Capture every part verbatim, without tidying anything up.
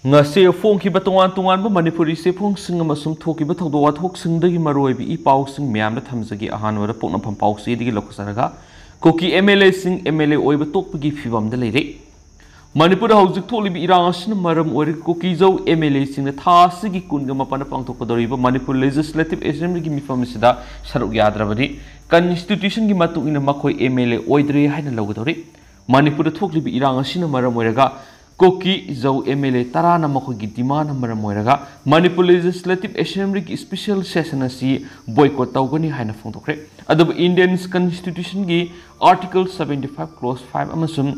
ꯉꯁꯤ ꯐꯣꯡꯈꯤꯕ ꯇꯣꯉꯥꯟ ꯇꯣꯉꯥꯟꯕ ꯃꯅꯤꯄꯨꯔꯤ ꯆꯦꯐꯣꯡꯁꯤꯡ ꯑꯃꯁꯨꯡ ꯊꯣꯛꯈꯤꯕ ꯊꯧꯗꯣꯛ ꯋꯥꯊꯣꯛꯁꯤꯡꯗꯒꯤ ꯃꯔꯨꯑꯣꯏꯕ ꯏ ꯄꯥꯎꯁꯤꯡ ꯃꯌꯥꯝꯗ ꯊꯝꯖꯒꯦ꯫ ꯑꯍꯥꯟꯕꯗ ꯄꯣꯛꯅꯐꯝ ꯄꯥꯎꯆꯦꯗꯒꯤ ꯂꯧꯈꯠꯆꯔꯒ, ꯀꯨꯀꯤ ꯑꯦꯝ ꯑꯦꯜ ꯑꯦꯁꯤꯡ ꯑꯦꯝ ꯑꯦꯜ ꯑꯦ ꯑꯣꯏꯕ ꯇꯣꯛꯄꯒꯤ ꯐꯤꯕꯝꯗ ꯂꯩꯔꯦ꯫ ꯃꯅꯤꯄꯨꯔꯗ ꯍꯧꯖꯤꯛ ꯊꯣꯛꯂꯤꯕ ꯏꯔꯥꯡ ꯑꯁꯤꯅ ꯃꯔꯝ ꯑꯣꯏꯔꯒ ꯀꯨꯀꯤꯖꯧ ꯑꯦꯝ ꯑꯦꯜ ꯑꯦꯁꯤꯡꯅ ꯊꯥ ꯑꯁꯤꯒꯤ ꯀꯨꯟꯒ ꯃꯥꯄꯟꯗ ꯄꯥꯡꯊꯣꯛꯀꯗꯧꯔꯤꯕ ꯃꯅꯤꯄꯨꯔ ꯂꯦꯖꯤꯁꯂꯦꯇꯤꯚ ꯑꯦꯁꯦꯝꯕ꯭ꯂꯤꯒꯤ ꯃꯤꯐꯝ ꯑꯁꯤꯗ ꯁꯔꯨꯛ ꯌꯥꯗ꯭ꯔꯕꯗꯤ ꯀꯟꯁꯇꯤꯇ꯭ꯌꯨꯁꯟꯒꯤ ꯃꯇꯨꯡ ꯏꯟꯅ ꯃꯈꯣꯏ ꯑꯦꯝ ꯑꯦꯜ ꯑꯦ ꯑꯣꯏꯗ꯭ꯔꯦ ꯍꯥꯏꯅ ꯂꯧꯒꯗꯧꯔꯤ꯫ ꯃꯅꯤꯄꯨꯔꯗ ꯊꯣꯛꯂꯤꯕ ꯏꯔꯥꯡ ꯑꯁꯤꯅ ꯃꯔꯝ ꯑꯣꯏꯔꯒ ꯀꯨꯀꯤ ꯖꯧ ꯑꯦꯝ ꯑꯦꯜ ꯑꯦ ꯇꯔꯥꯅ ꯃꯈꯣꯏꯒꯤ ꯗꯤꯃꯥꯟꯅ ꯃꯔꯝ ꯑꯣꯏꯔꯒ ꯃꯅꯤꯄꯨꯔ ꯂꯦꯖꯤꯁꯂꯦꯇꯤꯚ ꯑꯦꯁꯦꯝꯕ꯭ꯂꯤꯒꯤ ꯁ꯭ꯄꯦꯁꯤꯌꯦꯜ ꯁꯦꯁꯟ ꯑꯁꯤ ꯕꯣꯏꯀꯣꯠ ꯇꯧꯒꯅꯤ ꯍꯥꯏꯅ ꯐꯣꯡꯗꯣꯛꯈ꯭ꯔꯦ꯫ ꯑꯗꯨꯕꯨ ꯏꯟꯗꯤꯌꯟ ꯀꯟꯁꯇꯤꯇ꯭ꯌꯨꯁꯟꯒꯤ article seventy five clause five ꯑꯃꯁꯨꯡ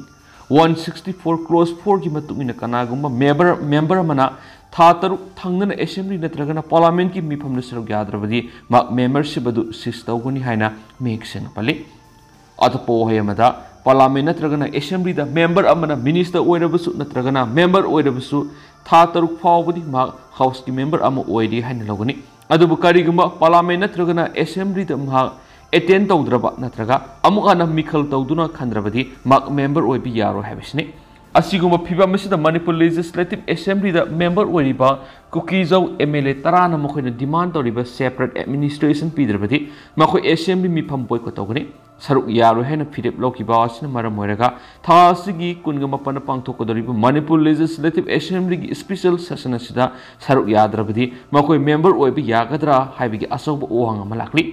ꯋꯥꯟ ꯁꯤꯛꯁꯇꯤ ꯐꯣꯔ ꯀ꯭ꯂꯣꯁ ꯐꯣꯔꯒꯤ ꯃꯇꯨꯡ ꯏꯟꯅ ꯀꯅꯥꯒꯨꯝꯕ ꯃꯦꯝꯕꯔ, ꯃꯦꯝꯕꯔ ꯑꯃꯅ ꯊꯥ ꯇꯔꯨꯛ ꯊꯪꯅꯅ ꯑꯦꯁꯦꯝꯕ꯭ꯂꯤ ꯅꯠꯇ꯭ꯔꯒꯅ ꯄꯥꯔꯂꯥꯃꯦꯟꯠꯀꯤ ꯃꯤꯐꯝꯗ ꯁꯔꯨꯛ ꯌꯥꯗ꯭ꯔꯕꯗꯤ ꯃꯍꯥꯛ ꯃꯦꯝꯕꯔꯁꯤꯞ ꯑꯗꯨ ꯁꯤꯖ ꯇꯧꯒꯅꯤ ꯍꯥꯏꯅ ꯃꯌꯦꯛ ꯁꯦꯡꯅ ꯄꯜꯂꯤ꯫ ꯑꯇꯣꯞꯄ ꯋꯥꯍꯩ ꯑꯃꯗ, ꯄꯥꯔꯂꯥꯃꯦꯟꯠ ꯅꯠꯇ꯭ꯔꯒꯅ ꯑꯦꯁꯦꯝꯕ꯭ꯂꯤꯗ ꯃꯦꯝꯕꯔ ꯑꯃꯅ ꯃꯤꯅꯤꯁꯇꯔ ꯑꯣꯏꯔꯕꯁꯨ ꯅꯠꯇ꯭ꯔꯒꯅ ꯃꯦꯝꯕꯔ ꯑꯣꯏꯔꯕꯁꯨ ꯊꯥ ꯇꯔꯨꯛ ꯐꯥꯎꯕꯗꯤ ꯃꯍꯥꯛ ꯍꯥꯎꯁꯀꯤ ꯃꯦꯝꯕꯔ ꯑꯃ ꯑꯣꯏꯔꯤ ꯍꯥꯏꯅ ꯂꯧꯒꯅꯤ꯫ ꯑꯗꯨꯕꯨ ꯀꯔꯤꯒꯨꯝꯕ ꯄꯥꯔꯂꯥꯃꯦꯟꯠ ꯅꯠꯇ꯭ꯔꯒꯅ ꯑꯦꯁꯦꯝꯕ꯭ꯂꯤꯗ ꯃꯍꯥꯛ ꯑꯦꯇꯦꯟ ꯇꯧꯗ꯭ꯔꯕ ꯅꯠꯇ꯭ꯔꯒ ꯑꯃꯨꯛ ꯍꯟꯅ ꯃꯤꯈꯜ ꯇꯧꯗꯨꯅ ꯈꯟꯗ꯭ꯔꯕꯗꯤ ꯃꯍꯥꯛ ꯃꯦꯝꯕꯔ ꯑꯣꯏꯕ ꯌꯥꯔꯣꯏ ꯍꯥꯏꯕꯁꯤꯅꯤ꯫ ꯑꯁꯤꯒꯨꯝꯕ ꯐꯤꯕꯝ ꯑꯁꯤꯗ ꯃꯅꯤꯄꯨꯔ ꯂꯦꯖꯤꯁꯂꯦꯇꯤꯚ ꯑꯦꯁꯦꯝꯕ꯭ꯂꯤꯗ ꯃꯦꯝꯕꯔ ꯑꯣꯏꯔꯤꯕ ꯀꯨꯀꯤꯖꯧ ꯑꯦꯝ ꯑꯦꯜ ꯑꯦ ꯇꯔꯥꯅ ꯃꯈꯣꯏꯅ ꯗꯤꯃꯥꯟ ꯇꯧꯔꯤꯕ ꯁꯦꯄꯔꯦꯠ ꯑꯦꯗꯃꯤꯅꯤꯁꯇ꯭ꯔꯦꯁꯟ ꯄꯤꯗ꯭ꯔꯕꯗꯤ ꯃꯈꯣꯏ ꯑꯦꯁꯦꯝꯕ꯭ꯂꯤ ꯃꯤꯐꯝ ꯕꯣꯏꯀꯣꯠ ꯇꯧꯒꯅꯤ꯫ ꯁꯔꯨꯛ ꯌꯥꯔꯣꯏ ꯍꯥꯏꯅ ꯐꯤꯔꯦꯞ ꯂꯧꯈꯤꯕ ꯑꯁꯤꯅ ꯃꯔꯝ ꯑꯣꯏꯔꯒ ꯊꯥ ꯑꯁꯤꯒꯤ ꯀꯨꯟꯒ ꯃꯥꯄꯟꯗ ꯄꯥꯡꯊꯣꯛꯀꯗꯧꯔꯤꯕ ꯃꯅꯤꯄꯨꯔ ꯂꯦꯖꯤꯁꯂꯦꯇꯤꯚ ꯑꯦꯁꯦꯝꯕ꯭ꯂꯤꯒꯤ ꯁ꯭ꯄꯦꯁꯤꯌꯦꯜ ꯁꯦꯁꯟ ꯑꯁꯤꯗ ꯁꯔꯨꯛ ꯌꯥꯗ꯭ꯔꯕꯗꯤ ꯃꯈꯣꯏ ꯃꯦꯝꯕꯔ ꯑꯣꯏꯕ ꯌꯥꯒꯗ꯭ꯔꯥ ꯍꯥꯏꯕꯒꯤ ꯑꯆꯧꯕ ꯋꯥꯍꯪ ꯑꯃ ꯂꯥꯛꯂꯤ꯫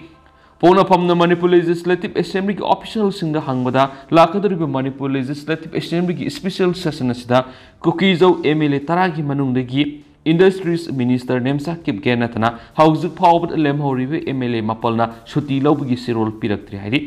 ꯄꯣꯛꯅꯐꯝꯅ ꯃꯅꯤꯄꯨꯔ ꯂꯦꯖꯤꯁꯂꯦꯇꯤꯚ ꯑꯦꯁꯦꯝꯕ꯭ꯂꯤꯒꯤ ꯑꯣꯐꯤꯁꯤꯌꯦꯜꯁꯤꯡꯗ ꯍꯪꯕꯗ ꯂꯥꯛꯀꯗꯧꯔꯤꯕ ꯃꯅꯤꯄꯨꯔ ꯂꯦꯖꯤꯁꯂꯦꯇꯤꯚ ꯑꯦꯁꯦꯝꯕ꯭ꯂꯤꯒꯤ ꯁ꯭ꯄꯦꯁꯤꯌꯦꯜ ꯁꯦꯁꯟ ꯑꯁꯤꯗ ꯀꯨꯀꯤꯖꯧ ꯑꯦꯝ ꯑꯦꯜ ꯑꯦ ꯇꯔꯥꯒꯤ ꯃꯅꯨꯡꯗꯒꯤ ꯏꯟꯗꯁꯇ꯭ꯔꯤꯁ ꯃꯤꯅꯤꯁꯇꯔ ꯅꯦꯝꯆꯥ ꯀꯤꯞꯒꯦ ꯅꯠꯇꯅ ꯍꯧꯖꯤꯛ ꯐꯥꯎꯕꯗ ꯂꯦꯝꯍꯧꯔꯤꯕ ꯑꯦꯝ ꯑꯦꯜ ꯑꯦ ꯃꯥꯄꯜꯅ ꯁꯨꯇꯤ ꯂꯧꯕꯒꯤ ꯆꯦꯔꯣꯜ ꯄꯤꯔꯛꯇ꯭ꯔꯤ ꯍꯥꯏꯔꯤ꯫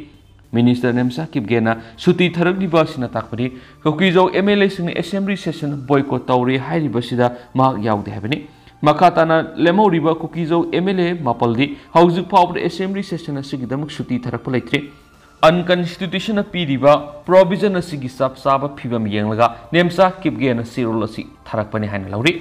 ꯃꯤꯅꯤꯁꯇꯔ ꯅꯦꯝꯆꯥ ꯀꯤꯞꯒꯦꯅ ꯁꯨꯇꯤ ꯊꯥꯔꯛꯂꯤꯕ ꯑꯁꯤꯅ ꯇꯥꯛꯄꯗꯤ ꯀꯨꯀꯤꯖꯧ M L ꯑꯦꯁꯤꯡꯅ assembly session boycott ꯇꯧꯔꯦ ꯍꯥꯏꯔꯤꯕꯁꯤꯗ ꯃꯍꯥꯛ ꯌꯥꯎꯗꯦ ꯍꯥꯏꯕꯅꯤ꯫ ꯃꯈꯥ ꯇꯥꯅ ꯂꯦꯝꯍꯧꯔꯤꯕ ꯀꯨꯀꯤꯖꯧ ꯑꯦꯝ ꯑꯦꯜ ꯑꯦ ꯃꯥꯄꯜꯗꯤ ꯍꯧꯖꯤꯛ ꯐꯥꯎꯕꯗ ꯑꯦꯁꯦꯝꯕ꯭ꯂꯤ ꯁꯦꯁꯟ ꯑꯁꯤꯒꯤꯗꯃꯛ ꯁꯨꯇꯤ ꯊꯥꯔꯛꯄ ꯂꯩꯇ꯭ꯔꯤ꯫ ꯑꯟꯀꯟꯁꯇꯤꯇ꯭ꯌꯨꯁꯟꯅ ꯄꯤꯔꯤꯕ ꯄ꯭ꯔꯣꯚꯤꯖꯟ ꯑꯁꯤꯒꯤ ꯆꯞ ꯆꯥꯕ ꯐꯤꯕꯝ ꯌꯦꯡꯂꯒ ꯅꯦꯝꯆꯥ ꯀꯤꯞꯒꯦꯅ ꯆꯦꯔꯣꯜ ꯑꯁꯤ ꯊꯥꯔꯛꯄꯅꯤ ꯍꯥꯏꯅ ꯂꯧꯔꯤ꯫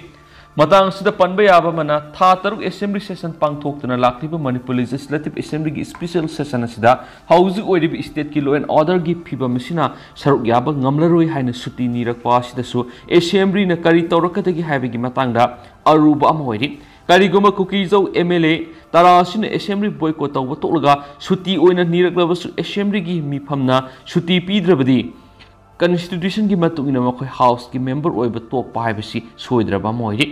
ꯃꯇꯥꯡ ꯑꯁꯤꯗ ꯄꯟꯕ ꯌꯥꯕ ꯑꯃꯅ, ꯊꯥ ꯇꯔꯨꯛ assembly session ꯄꯥꯡꯊꯣꯛꯇꯨꯅ ꯂꯥꯛꯂꯤꯕ ꯃꯅꯤꯄꯨꯔ Legislative Assemblyꯒꯤ special session ꯑꯁꯤꯗ ꯍꯧꯖꯤꯛ ꯑꯣꯏꯔꯤꯕ stateꯀꯤ law and orderꯒꯤ ꯐꯤꯕꯝ ꯑꯁꯤꯅ ꯁꯔꯨꯛ ꯌꯥꯕ ꯉꯝꯂꯔꯣꯏ ꯍꯥꯏꯅ ꯁꯨꯇꯤ ꯅꯤꯔꯛꯄ ꯑꯁꯤꯗꯁꯨ assemblyꯅ ꯀꯔꯤ ꯇꯧꯔꯛꯀꯗꯒꯦ ꯍꯥꯏꯕꯒꯤ ꯃꯇꯥꯡꯗ ꯑꯔꯨꯕ ꯑꯃ ꯑꯣꯏꯔꯤ꯫ ꯀꯔꯤꯒꯨꯝꯕ ꯀꯨꯀꯤꯖꯧ MLA ꯇꯔꯥ ꯑꯁꯤꯅ assembly boycott ꯇꯧꯕ ꯇꯣꯛꯂꯒ ꯁꯨꯇꯤ ꯑꯣꯏꯅ ꯅꯤꯔꯛꯂꯕꯁꯨ assemblyꯒꯤ ꯃꯤꯐꯝꯅ ꯁꯨꯇꯤ ꯄꯤꯗ꯭ꯔꯕꯗꯤ constitutionꯒꯤ ꯃꯇꯨꯡ ꯏꯟꯅ ꯃꯈꯣꯏ houseꯀꯤ member ꯑꯣꯏꯕ ꯇꯣꯛꯄ ꯍꯥꯏꯕꯁꯤ ꯁꯣꯏꯗ꯭ꯔꯕ ꯑꯃ ꯑꯣꯏꯔꯤ꯫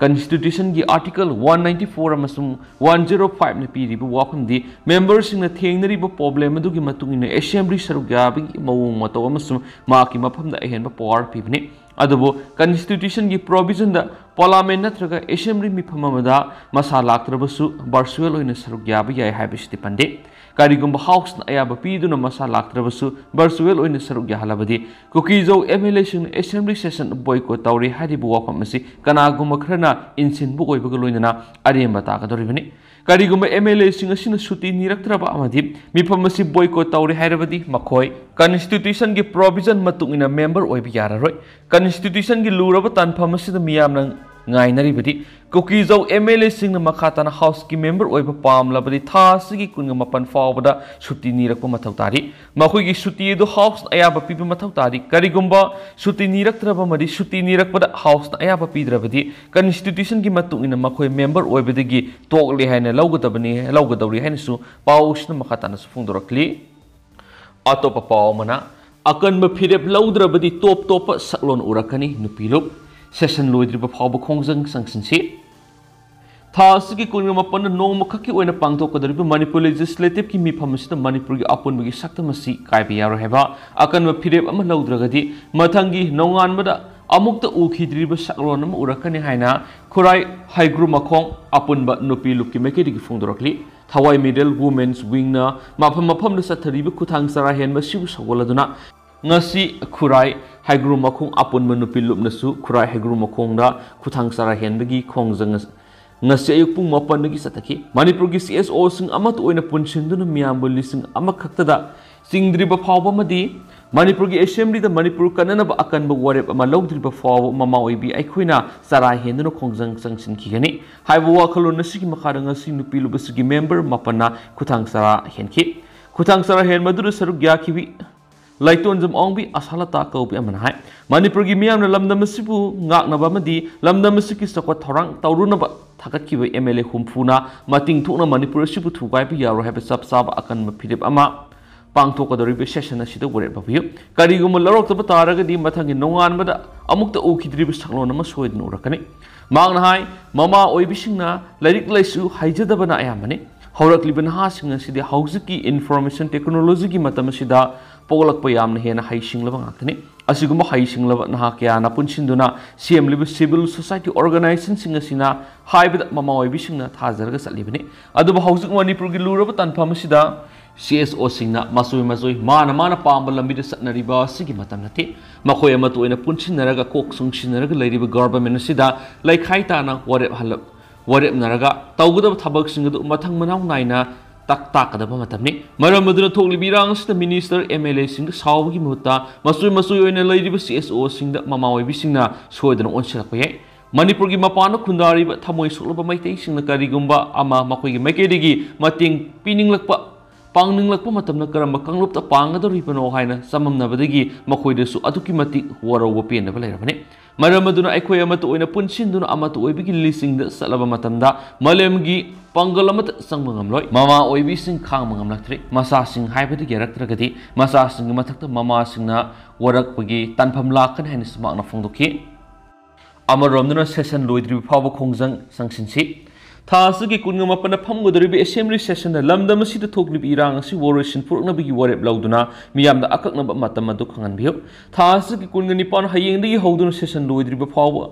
Constitutionꯒꯤ article one ninety four ꯑꯃꯁꯨꯡ one zero fiveꯅ ꯄꯤꯔꯤꯕ ꯋꯥꯐꯝꯗꯤ memberꯁꯤꯡꯅ ꯊꯦꯡꯅꯔꯤꯕ problem ꯑꯗꯨꯒꯤ ꯃꯇꯨꯡ ꯏꯟꯅ assembly ꯁꯔꯨꯛ ꯌꯥꯕꯒꯤ ꯃꯑꯣꯡ ꯃꯇꯧ ꯑꯃꯁꯨꯡ ꯃꯍꯥꯛꯀꯤ ꯃꯐꯝꯗ ꯑꯍꯦꯟꯕ power ꯄꯤꯕꯅꯤ꯫ ꯑꯗꯨꯕꯨ constitutionꯒꯤ provisionꯗ parliament ꯅꯠꯇ꯭ꯔꯒ assembly ꯃꯤꯐꯝ ꯑꯃꯗ ꯃꯁꯥ ꯂꯥꯛꯇ꯭ꯔꯕꯁꯨ virtual ꯑꯣꯏꯅ ꯁꯔꯨꯛ ꯌꯥꯕ ꯌꯥꯏ ꯍꯥꯏꯕꯁꯤꯗꯤ ꯄꯟꯗꯦ꯫ ꯀꯔꯤꯒꯨꯝꯕ houseꯅ ꯑꯌꯥꯕ ꯄꯤꯗꯨꯅ ꯃꯁꯥ ꯂꯥꯛꯇ꯭ꯔꯕꯁꯨ virtual ꯑꯣꯏꯅ ꯁꯔꯨꯛ ꯌꯥꯍꯜꯂꯕꯗꯤ ꯀꯨꯀꯤꯖꯧ MLAꯁꯤꯡꯅ assembly session boycott ꯇꯧꯔꯦ ꯍꯥꯏꯔꯤꯕ ꯋꯥꯐꯝ ꯑꯁꯤ ꯀꯅꯥꯒꯨꯝꯕ ꯈꯔꯅ ꯏꯟꯁꯤꯟꯕ ꯑꯣꯏꯕꯒ ꯂꯣꯏꯅꯅ ꯑꯔꯦꯝꯕ ꯇꯥꯒꯗꯧꯔꯤꯕꯅꯤ꯫ ꯀꯔꯤꯒꯨꯝꯕ MLAꯁꯤꯡ ꯑꯁꯤꯅ ꯁꯨꯇꯤ ꯅꯤꯔꯛꯇ꯭ꯔꯕ ꯑꯃꯗꯤ ꯃꯤꯐꯝ ꯑꯁꯤ boycott ꯇꯧꯔꯦ ꯍꯥꯏꯔꯕꯗꯤ ꯃꯈꯣꯏ constitutionꯒꯤ provision ꯃꯇꯨꯡ ꯏꯟꯅ member ꯑꯣꯏꯕ ꯌꯥꯔꯔꯣꯏ꯫ Constitutionꯒꯤ ꯂꯨꯔꯕ ꯇꯥꯟꯐꯝ ꯑꯁꯤꯗ ꯃꯤꯌꯥꯝꯅ ꯉꯥꯏꯅꯔꯤꯕꯗꯤ ꯀꯨꯀꯤꯖꯧ MLAꯁꯤꯡꯅ ꯃꯈꯥ ꯇꯥꯅ houseꯀꯤ member ꯑꯣꯏꯕ ꯄꯥꯝꯂꯕꯗꯤ ꯊꯥ ꯑꯁꯤꯒꯤ ꯀꯨꯟꯒ ꯃꯥꯄꯟ ꯐꯥꯎꯕꯗ ꯁꯨꯇꯤ ꯅꯤꯔꯛꯄ ꯃꯊꯧ ꯇꯥꯔꯤ꯫ ꯃꯈꯣꯏꯒꯤ ꯁꯨꯇꯤ ꯑꯗꯨ houseꯅ ꯑꯌꯥꯕ ꯄꯤꯕ ꯃꯊꯧ ꯇꯥꯔꯤ꯫ ꯀꯔꯤꯒꯨꯝꯕ ꯁꯨꯇꯤ ꯅꯤꯔꯛꯇ꯭ꯔꯕ ꯑꯃꯗꯤ ꯁꯨꯇꯤ ꯅꯤꯔꯛꯄꯗ houseꯅ ꯑꯌꯥꯕ ꯄꯤꯗ꯭ꯔꯕꯗꯤ constitutionꯒꯤ ꯃꯇꯨꯡ ꯏꯟꯅ ꯃꯈꯣꯏ member ꯑꯣꯏꯕꯗꯒꯤ ꯇꯣꯛꯂꯦ ꯍꯥꯏꯅ ꯂꯧꯒꯗꯕꯅꯤ, ꯂꯧꯒꯗꯧꯔꯤ ꯍꯥꯏꯅꯁꯨ ꯄꯥꯎꯁꯤꯅ ꯃꯈꯥ ꯇꯥꯅꯁꯨ ꯐꯣꯡꯗꯣꯔꯛꯂꯤ꯫ ꯑꯇꯣꯞꯄ ꯄꯥꯎ ꯑꯃꯅ, ꯑꯀꯟꯕ ꯐꯤꯔꯦꯞ ꯂꯧꯗ꯭ꯔꯕꯗꯤ ꯇꯣꯞ ꯇꯣꯞꯄ ꯁꯛꯂꯣꯟ ꯎꯔꯛꯀꯅꯤ, ꯅꯨꯄꯤ ꯂꯨꯞ꯫ Session ꯂꯣꯏꯗ꯭ꯔꯤꯕ ꯐꯥꯎꯕ ꯈꯣꯡꯖꯪ ꯆꯪꯁꯤꯟꯁꯤ꯫ ꯊꯥ ꯑꯁꯤꯒꯤ ꯀꯨꯟꯒ ꯃꯥꯄꯟꯗ ꯅꯣꯡꯃꯈꯛꯀꯤ ꯑꯣꯏꯅ ꯄꯥꯡꯊꯣꯛꯀꯗꯧꯔꯤꯕ ꯃꯅꯤꯄꯨꯔ Legislativeꯀꯤ ꯃꯤꯐꯝ ꯑꯁꯤꯗ ꯃꯅꯤꯄꯨꯔꯒꯤ ꯑꯄꯨꯟꯕꯒꯤ ꯁꯛꯇꯝ ꯑꯁꯤ ꯀꯥꯏꯕ ꯌꯥꯔꯣꯏ ꯍꯥꯏꯕ ꯑꯀꯟꯕ ꯐꯤꯔꯦꯞ ꯑꯃ ꯂꯧꯗ꯭ꯔꯒꯗꯤ ꯃꯊꯪꯒꯤ ꯅꯣꯡꯉꯥꯟꯕꯗ ꯑꯃꯨꯛꯇ ꯎꯈꯤꯗ꯭ꯔꯤꯕ ꯁꯛꯂꯣꯟ ꯑꯃ ꯎꯔꯛꯀꯅꯤ ꯍꯥꯏꯅ ꯈꯨꯔꯥꯏ ꯍꯩꯒ꯭ꯔꯨ ꯃꯈꯣꯡ ꯑꯄꯨꯟꯕ ꯅꯨꯄꯤ ꯂꯨꯞꯀꯤ ꯃꯥꯏꯀꯩꯗꯒꯤ ꯐꯣꯡꯗꯣꯔꯛꯂꯤ꯫ ꯊꯋꯥꯏ ꯃꯤꯔꯦꯜ Women's Wingꯅ ꯃꯐꯝ ꯃꯐꯝꯗ ꯆꯠꯊꯔꯤꯕ ꯈꯨꯊꯥꯡ ꯆꯔꯥ ꯍꯦꯟꯕ ꯑꯁꯤꯕꯨ ꯁꯧꯒꯠꯂꯗꯨꯅ ꯉꯁꯤ ꯈꯨꯔꯥꯏ ꯍꯩꯒ꯭ꯔꯨ ꯃꯈꯣꯡ ꯑꯄꯨꯟꯕ ꯅꯨꯄꯤ ꯂꯨꯞꯅꯁꯨ ꯈꯨꯔꯥꯏ ꯍꯩꯒ꯭ꯔꯨ ꯃꯈꯣꯡꯗ ꯈꯨꯊꯥꯡ ꯆꯔꯥ ꯍꯦꯟꯕꯒꯤ ꯈꯣꯡꯖꯪ ꯑꯁ-, ꯉꯁꯤ ꯑꯌꯨꯛ ꯄꯨꯡ ꯃꯥꯄꯟꯗꯒꯤ ꯆꯠꯊꯈꯤ꯫ ꯃꯅꯤꯄꯨꯔꯒꯤ CSOꯁꯤꯡ ꯑꯃꯠꯇ ꯑꯣꯏꯅ ꯄꯨꯟꯁꯤꯟꯗꯨꯅ ꯃꯤꯌꯥꯝꯕꯨ ꯂꯤꯁꯤꯡ ꯑꯃꯈꯛꯇꯗ ꯆꯤꯡꯗ꯭ꯔꯤꯕ ꯐꯥꯎꯕ ꯑꯃꯗꯤ ꯃꯅꯤꯄꯨꯔꯒꯤ ꯑꯦꯁꯦꯝꯕ꯭ꯂꯤꯗ ꯃꯅꯤꯄꯨꯔ ꯀꯟꯅꯅꯕ ꯑꯀꯟꯕ ꯋꯥꯔꯦꯞ ꯑꯃ ꯂꯧꯗ꯭ꯔꯤꯕ ꯐꯥꯎꯕ ꯃꯃꯥ ꯑꯣꯏꯕꯤ ꯑꯩꯈꯣꯏꯅ ꯆꯔꯥ ꯍꯦꯟꯗꯨꯅ ꯈꯣꯡꯖꯪ ꯆꯪꯁꯤꯟꯈꯤꯒꯅꯤ꯫ ꯍꯥꯏꯕ ꯋꯥꯈꯜꯂꯣꯟ ꯑꯁꯤꯒꯤ ꯃꯈꯥꯗ ꯉꯁꯤ ꯅꯨꯄꯤ ꯂꯨꯕꯁꯤꯒꯤ ꯃꯦꯝꯕꯔ ꯃꯥꯄꯟꯅ ꯈꯨꯊꯥꯡ ꯆꯔꯥ ꯍꯦꯟꯈꯤ꯫ ꯈꯨꯊꯥꯡ ꯆꯔꯥ ꯍꯦꯟꯕꯗꯨꯗ ꯁꯔꯨꯛ ꯌꯥꯈꯤꯕꯤ ꯂꯥꯏꯇꯣꯟꯖꯝ ꯑꯋꯥꯡꯕꯤ ꯑꯁꯥꯂꯇꯥ ꯀꯧꯕꯤ ꯑꯃꯅ ꯍꯥꯏ, ꯃꯅꯤꯄꯨꯔꯒꯤ ꯃꯤꯌꯥꯝꯅ ꯂꯝꯗꯝ ꯑꯁꯤꯕꯨ ꯉꯥꯛꯅꯕ ꯑꯃꯗꯤ ꯂꯝꯗꯝ ꯑꯁꯤꯒꯤ ꯆꯥꯎꯈꯠ ꯊꯧꯔꯥꯡ ꯇꯧꯔꯨꯅꯕ ꯊꯥꯒꯠꯈꯤꯕ ꯑꯦꯝ ꯑꯦꯜ ꯑꯦ ꯍꯨꯝꯐꯨꯅ ꯃꯇꯤꯡ ꯊꯣꯛꯅ ꯃꯅꯤꯄꯨꯔ ꯑꯁꯤꯕꯨ ꯊꯨꯒꯥꯏꯕ ꯌꯥꯔꯣꯏ ꯍꯥꯏꯕ ꯆꯞ ꯆꯥꯕ ꯑꯀꯟꯕ ꯐꯤꯔꯦꯞ ꯑꯃ ꯄꯥꯡꯊꯣꯛꯀꯗꯧꯔꯤꯕ ꯁꯦꯁꯟ ꯑꯁꯤꯗ ꯋꯥꯔꯦꯞ ꯂꯧꯕꯤꯌꯨ꯫ ꯀꯔꯤꯒꯨꯝꯕ ꯂꯧꯔꯛꯇꯕ ꯇꯥꯔꯒꯗꯤ ꯃꯊꯪꯒꯤ ꯅꯣꯡꯉꯥꯟꯕꯗ ꯑꯃꯨꯛꯇ ꯎꯈꯤꯗ꯭ꯔꯤꯕ ꯁꯛꯂꯣꯟ ꯑꯃ ꯁꯣꯏꯗꯅ ꯎꯔꯛꯀꯅꯤ꯫ ꯃꯍꯥꯛꯅ ꯍꯥꯏ, ꯃꯃꯥ ꯑꯣꯏꯕꯤꯁꯤꯡꯅ ꯂꯥꯏꯔꯤꯛ ꯂꯥꯏꯁꯨ ꯍꯩꯖꯗꯕꯅ ꯑꯌꯥꯝꯕꯅꯤ꯫ ꯍꯧꯔꯛꯂꯤꯕ ꯅꯍꯥꯁꯤꯡ ꯑꯁꯤꯗꯤ ꯍꯧꯖꯤꯛꯀꯤ ꯏꯟꯐꯣꯔꯃꯦꯁꯟ ꯇꯦꯛꯅꯣꯂꯣꯖꯤꯒꯤ ꯃꯇꯝ ꯑꯁꯤꯗ ꯄꯣꯛꯂꯛꯄ ꯌꯥꯝꯅ ꯍꯦꯟꯅ ꯍꯩꯁꯤꯡꯂꯕ ꯉꯥꯛꯇꯅꯤ꯫ ꯑꯁꯤꯒꯨꯝꯕ ꯍꯩꯁꯤꯡꯂꯕ ꯅꯍꯥ ꯀꯌꯥꯅ ꯄꯨꯟꯁꯤꯟꯗꯨꯅ ꯁꯦꯝꯂꯤꯕ ꯁꯤꯚꯤꯜ ꯁꯣꯁꯥꯏꯇꯤ ꯑꯣꯔꯒꯅꯥꯏꯖꯦꯁꯟꯁꯤꯡ ꯑꯁꯤꯅ ꯍꯥꯏꯕꯗ ꯃꯃꯥ ꯑꯣꯏꯕꯤꯁꯤꯡꯅ ꯊꯥꯖꯔꯒ ꯆꯠꯂꯤꯕꯅꯤ꯫ ꯑꯗꯨꯕꯨ ꯍꯧꯖꯤꯛ ꯃꯅꯤꯄꯨꯔꯒꯤ ꯂꯨꯔꯕ ꯇꯥꯟꯐꯝ ꯑꯁꯤꯗ ꯁꯤ ꯑꯦꯁ ꯑꯣꯁꯤꯡꯅ ꯃꯆꯣꯏ ꯃꯆꯣꯏ ꯃꯥꯅ ꯃꯥꯅ ꯄꯥꯝꯕ ꯂꯝꯕꯤꯗ ꯆꯠꯅꯔꯤꯕ ꯑꯁꯤꯒꯤ ꯃꯇꯝ ꯅꯠꯇꯦ꯫ ꯃꯈꯣꯏ ꯑꯃꯠꯇ ꯑꯣꯏꯅ ꯄꯨꯟꯁꯤꯟꯅꯔꯒ ꯀꯣꯛ ꯆꯨꯡꯁꯤꯟꯅꯔꯒ ꯂꯩꯔꯤꯕ ꯒꯚꯔꯟꯃꯦꯟ ꯑꯁꯤꯗ ꯂꯩꯈꯥꯏ ꯇꯥꯅ ꯋꯥꯔꯦꯞ ꯍꯜꯂ-, ꯋꯥꯔꯦꯞꯅꯔꯒ ꯇꯧꯒꯗꯕ ꯊꯕꯛꯁꯤꯡ ꯑꯗꯨ ꯃꯊꯪ ꯃꯅꯥꯎ ꯅꯥꯏꯅ ꯇꯥꯛ-, ꯇꯥꯛꯀꯗꯕ ꯃꯇꯝꯅꯤ꯫ ꯃꯔꯝ ꯑꯗꯨꯅ ꯊꯣꯛꯂꯤꯕ ꯏꯔꯥꯡ ꯑꯁꯤꯗ ꯃꯤꯅꯤꯁꯇꯔ, ꯑꯦꯝ ꯑꯦꯜ ꯑꯦꯁꯤꯡꯒ ꯁꯥꯎꯕꯒꯤ ꯃꯍꯨꯠꯇ ꯃꯆꯣꯏ ꯃꯆꯣꯏ ꯑꯣꯏꯅ ꯂꯩꯔꯤꯕ ꯁꯤ ꯑꯦꯁ ꯑꯣꯁꯤꯡꯗ ꯃꯃꯥ ꯑꯣꯏꯕꯤꯁꯤꯡꯅ ꯁꯣꯏꯗꯅ ꯑꯣꯟꯁꯤꯜꯂꯛꯄ ꯌꯥꯏ꯫ ꯃꯅꯤꯄꯨꯔꯒꯤ ꯃꯄꯥꯟꯗ ꯈꯨꯟꯗꯥꯔꯤꯕ ꯊꯃꯣꯏ ꯁꯣꯛꯂꯕ ꯃꯩꯇꯩꯁꯤꯡꯅ ꯀꯔꯤꯒꯨꯝꯕ ꯑꯃ ꯃꯈꯣꯏꯒꯤ ꯃꯥꯏꯀꯩꯗꯒꯤ ꯃꯇꯦꯡ ꯄꯤꯅꯤꯡꯂꯛꯄ, ꯄꯥꯡꯅꯤꯡꯂꯛꯄ ꯃꯇꯝꯗ ꯀꯔꯝꯕ ꯀꯥꯡꯂꯨꯞꯇ ꯄꯥꯡꯒꯗꯧꯔꯤꯕꯅꯣ ꯍꯥꯏꯅ ꯆꯃꯝꯅꯕꯗꯒꯤ ꯃꯈꯣꯏꯗꯁꯨ ꯑꯗꯨꯛꯀꯤ ꯃꯇꯤꯛ ꯋꯥꯔꯧꯕ ꯄꯦꯟꯗꯕ ꯂꯩꯔꯕꯅꯤ꯫ ꯃꯔꯝ ꯑꯗꯨꯅ ꯑꯩꯈꯣꯏ ꯑꯃꯠꯇ ꯑꯣꯏꯅ ꯄꯨꯟꯁꯤꯟꯗꯨꯅ ꯑꯃꯠꯇ ꯑꯣꯏꯕꯒꯤ ꯂꯤꯁꯤꯡꯗ ꯆꯠꯂꯕ ꯃꯇꯝꯗ ꯃꯥꯂꯦꯝꯒꯤ ꯄꯥꯡꯒꯜ ꯑꯃꯠꯇ ꯆꯪꯕ ꯉꯝꯂꯣꯏ꯫ ꯃꯃꯥ ꯑꯣꯏꯕꯤꯁꯤꯡ ꯈꯥꯡꯕ ꯉꯝꯂꯛꯇ꯭ꯔꯦ꯫ ꯃꯆꯥꯁꯤꯡ ꯍꯥꯏꯕꯗꯒꯤ ꯌꯥꯔꯛꯇ꯭ꯔꯒꯗꯤ ꯃꯆꯥꯁꯤꯡꯒꯤ ꯃꯊꯛꯇ ꯃꯃꯥꯁꯤꯡꯅ ꯋꯥꯔꯛꯄꯒꯤ ꯇꯥꯟꯐꯝ ꯂꯥꯛꯀꯅꯤ ꯍꯥꯏꯅꯁꯨ ꯃꯍꯥꯛꯅ ꯐꯣꯡꯗꯣꯛꯈꯤ꯫ ꯑꯃꯔꯣꯝꯗꯅ ꯁꯦꯁꯟ ꯂꯣꯏꯗ꯭ꯔꯤꯕ ꯐꯥꯎꯕ ꯈꯣꯡꯖꯪ ꯆꯪꯁꯤꯟꯁꯤ꯫ ꯊꯥ ꯑꯁꯤꯒꯤ ꯀꯨꯟꯒ ꯃꯥꯄꯟꯗ ꯐꯝꯒꯗꯧꯔꯤꯕ ꯑꯦꯁꯦꯝꯕ꯭ꯂꯤ ꯁꯦꯁꯟꯗ ꯂꯝꯗꯝ ꯑꯁꯤꯗ ꯊꯣꯛꯂꯤꯕ ꯏꯔꯥꯡ ꯑꯁꯤ ꯋꯥꯔꯣꯏꯁꯤꯟ ꯄꯨꯔꯛꯅꯕꯒꯤ ꯋꯥꯔꯦꯞ ꯂꯧꯗꯨꯅ ꯃꯤꯌꯥꯝꯗ ꯑꯀꯛꯅꯕ ꯃꯇꯝ ꯑꯗꯨ ꯈꯪꯍꯟꯕꯤꯌꯨ꯫ ꯊꯥ ꯑꯁꯤꯒꯤ ꯀꯨꯟꯒ ꯅꯤꯄꯥꯟ ꯍꯌꯦꯡꯗꯒꯤ ꯍꯧꯗꯨꯅ ꯁꯦꯁꯟ ꯂꯣꯏꯗ꯭ꯔꯤꯕ ꯐꯥꯎꯕ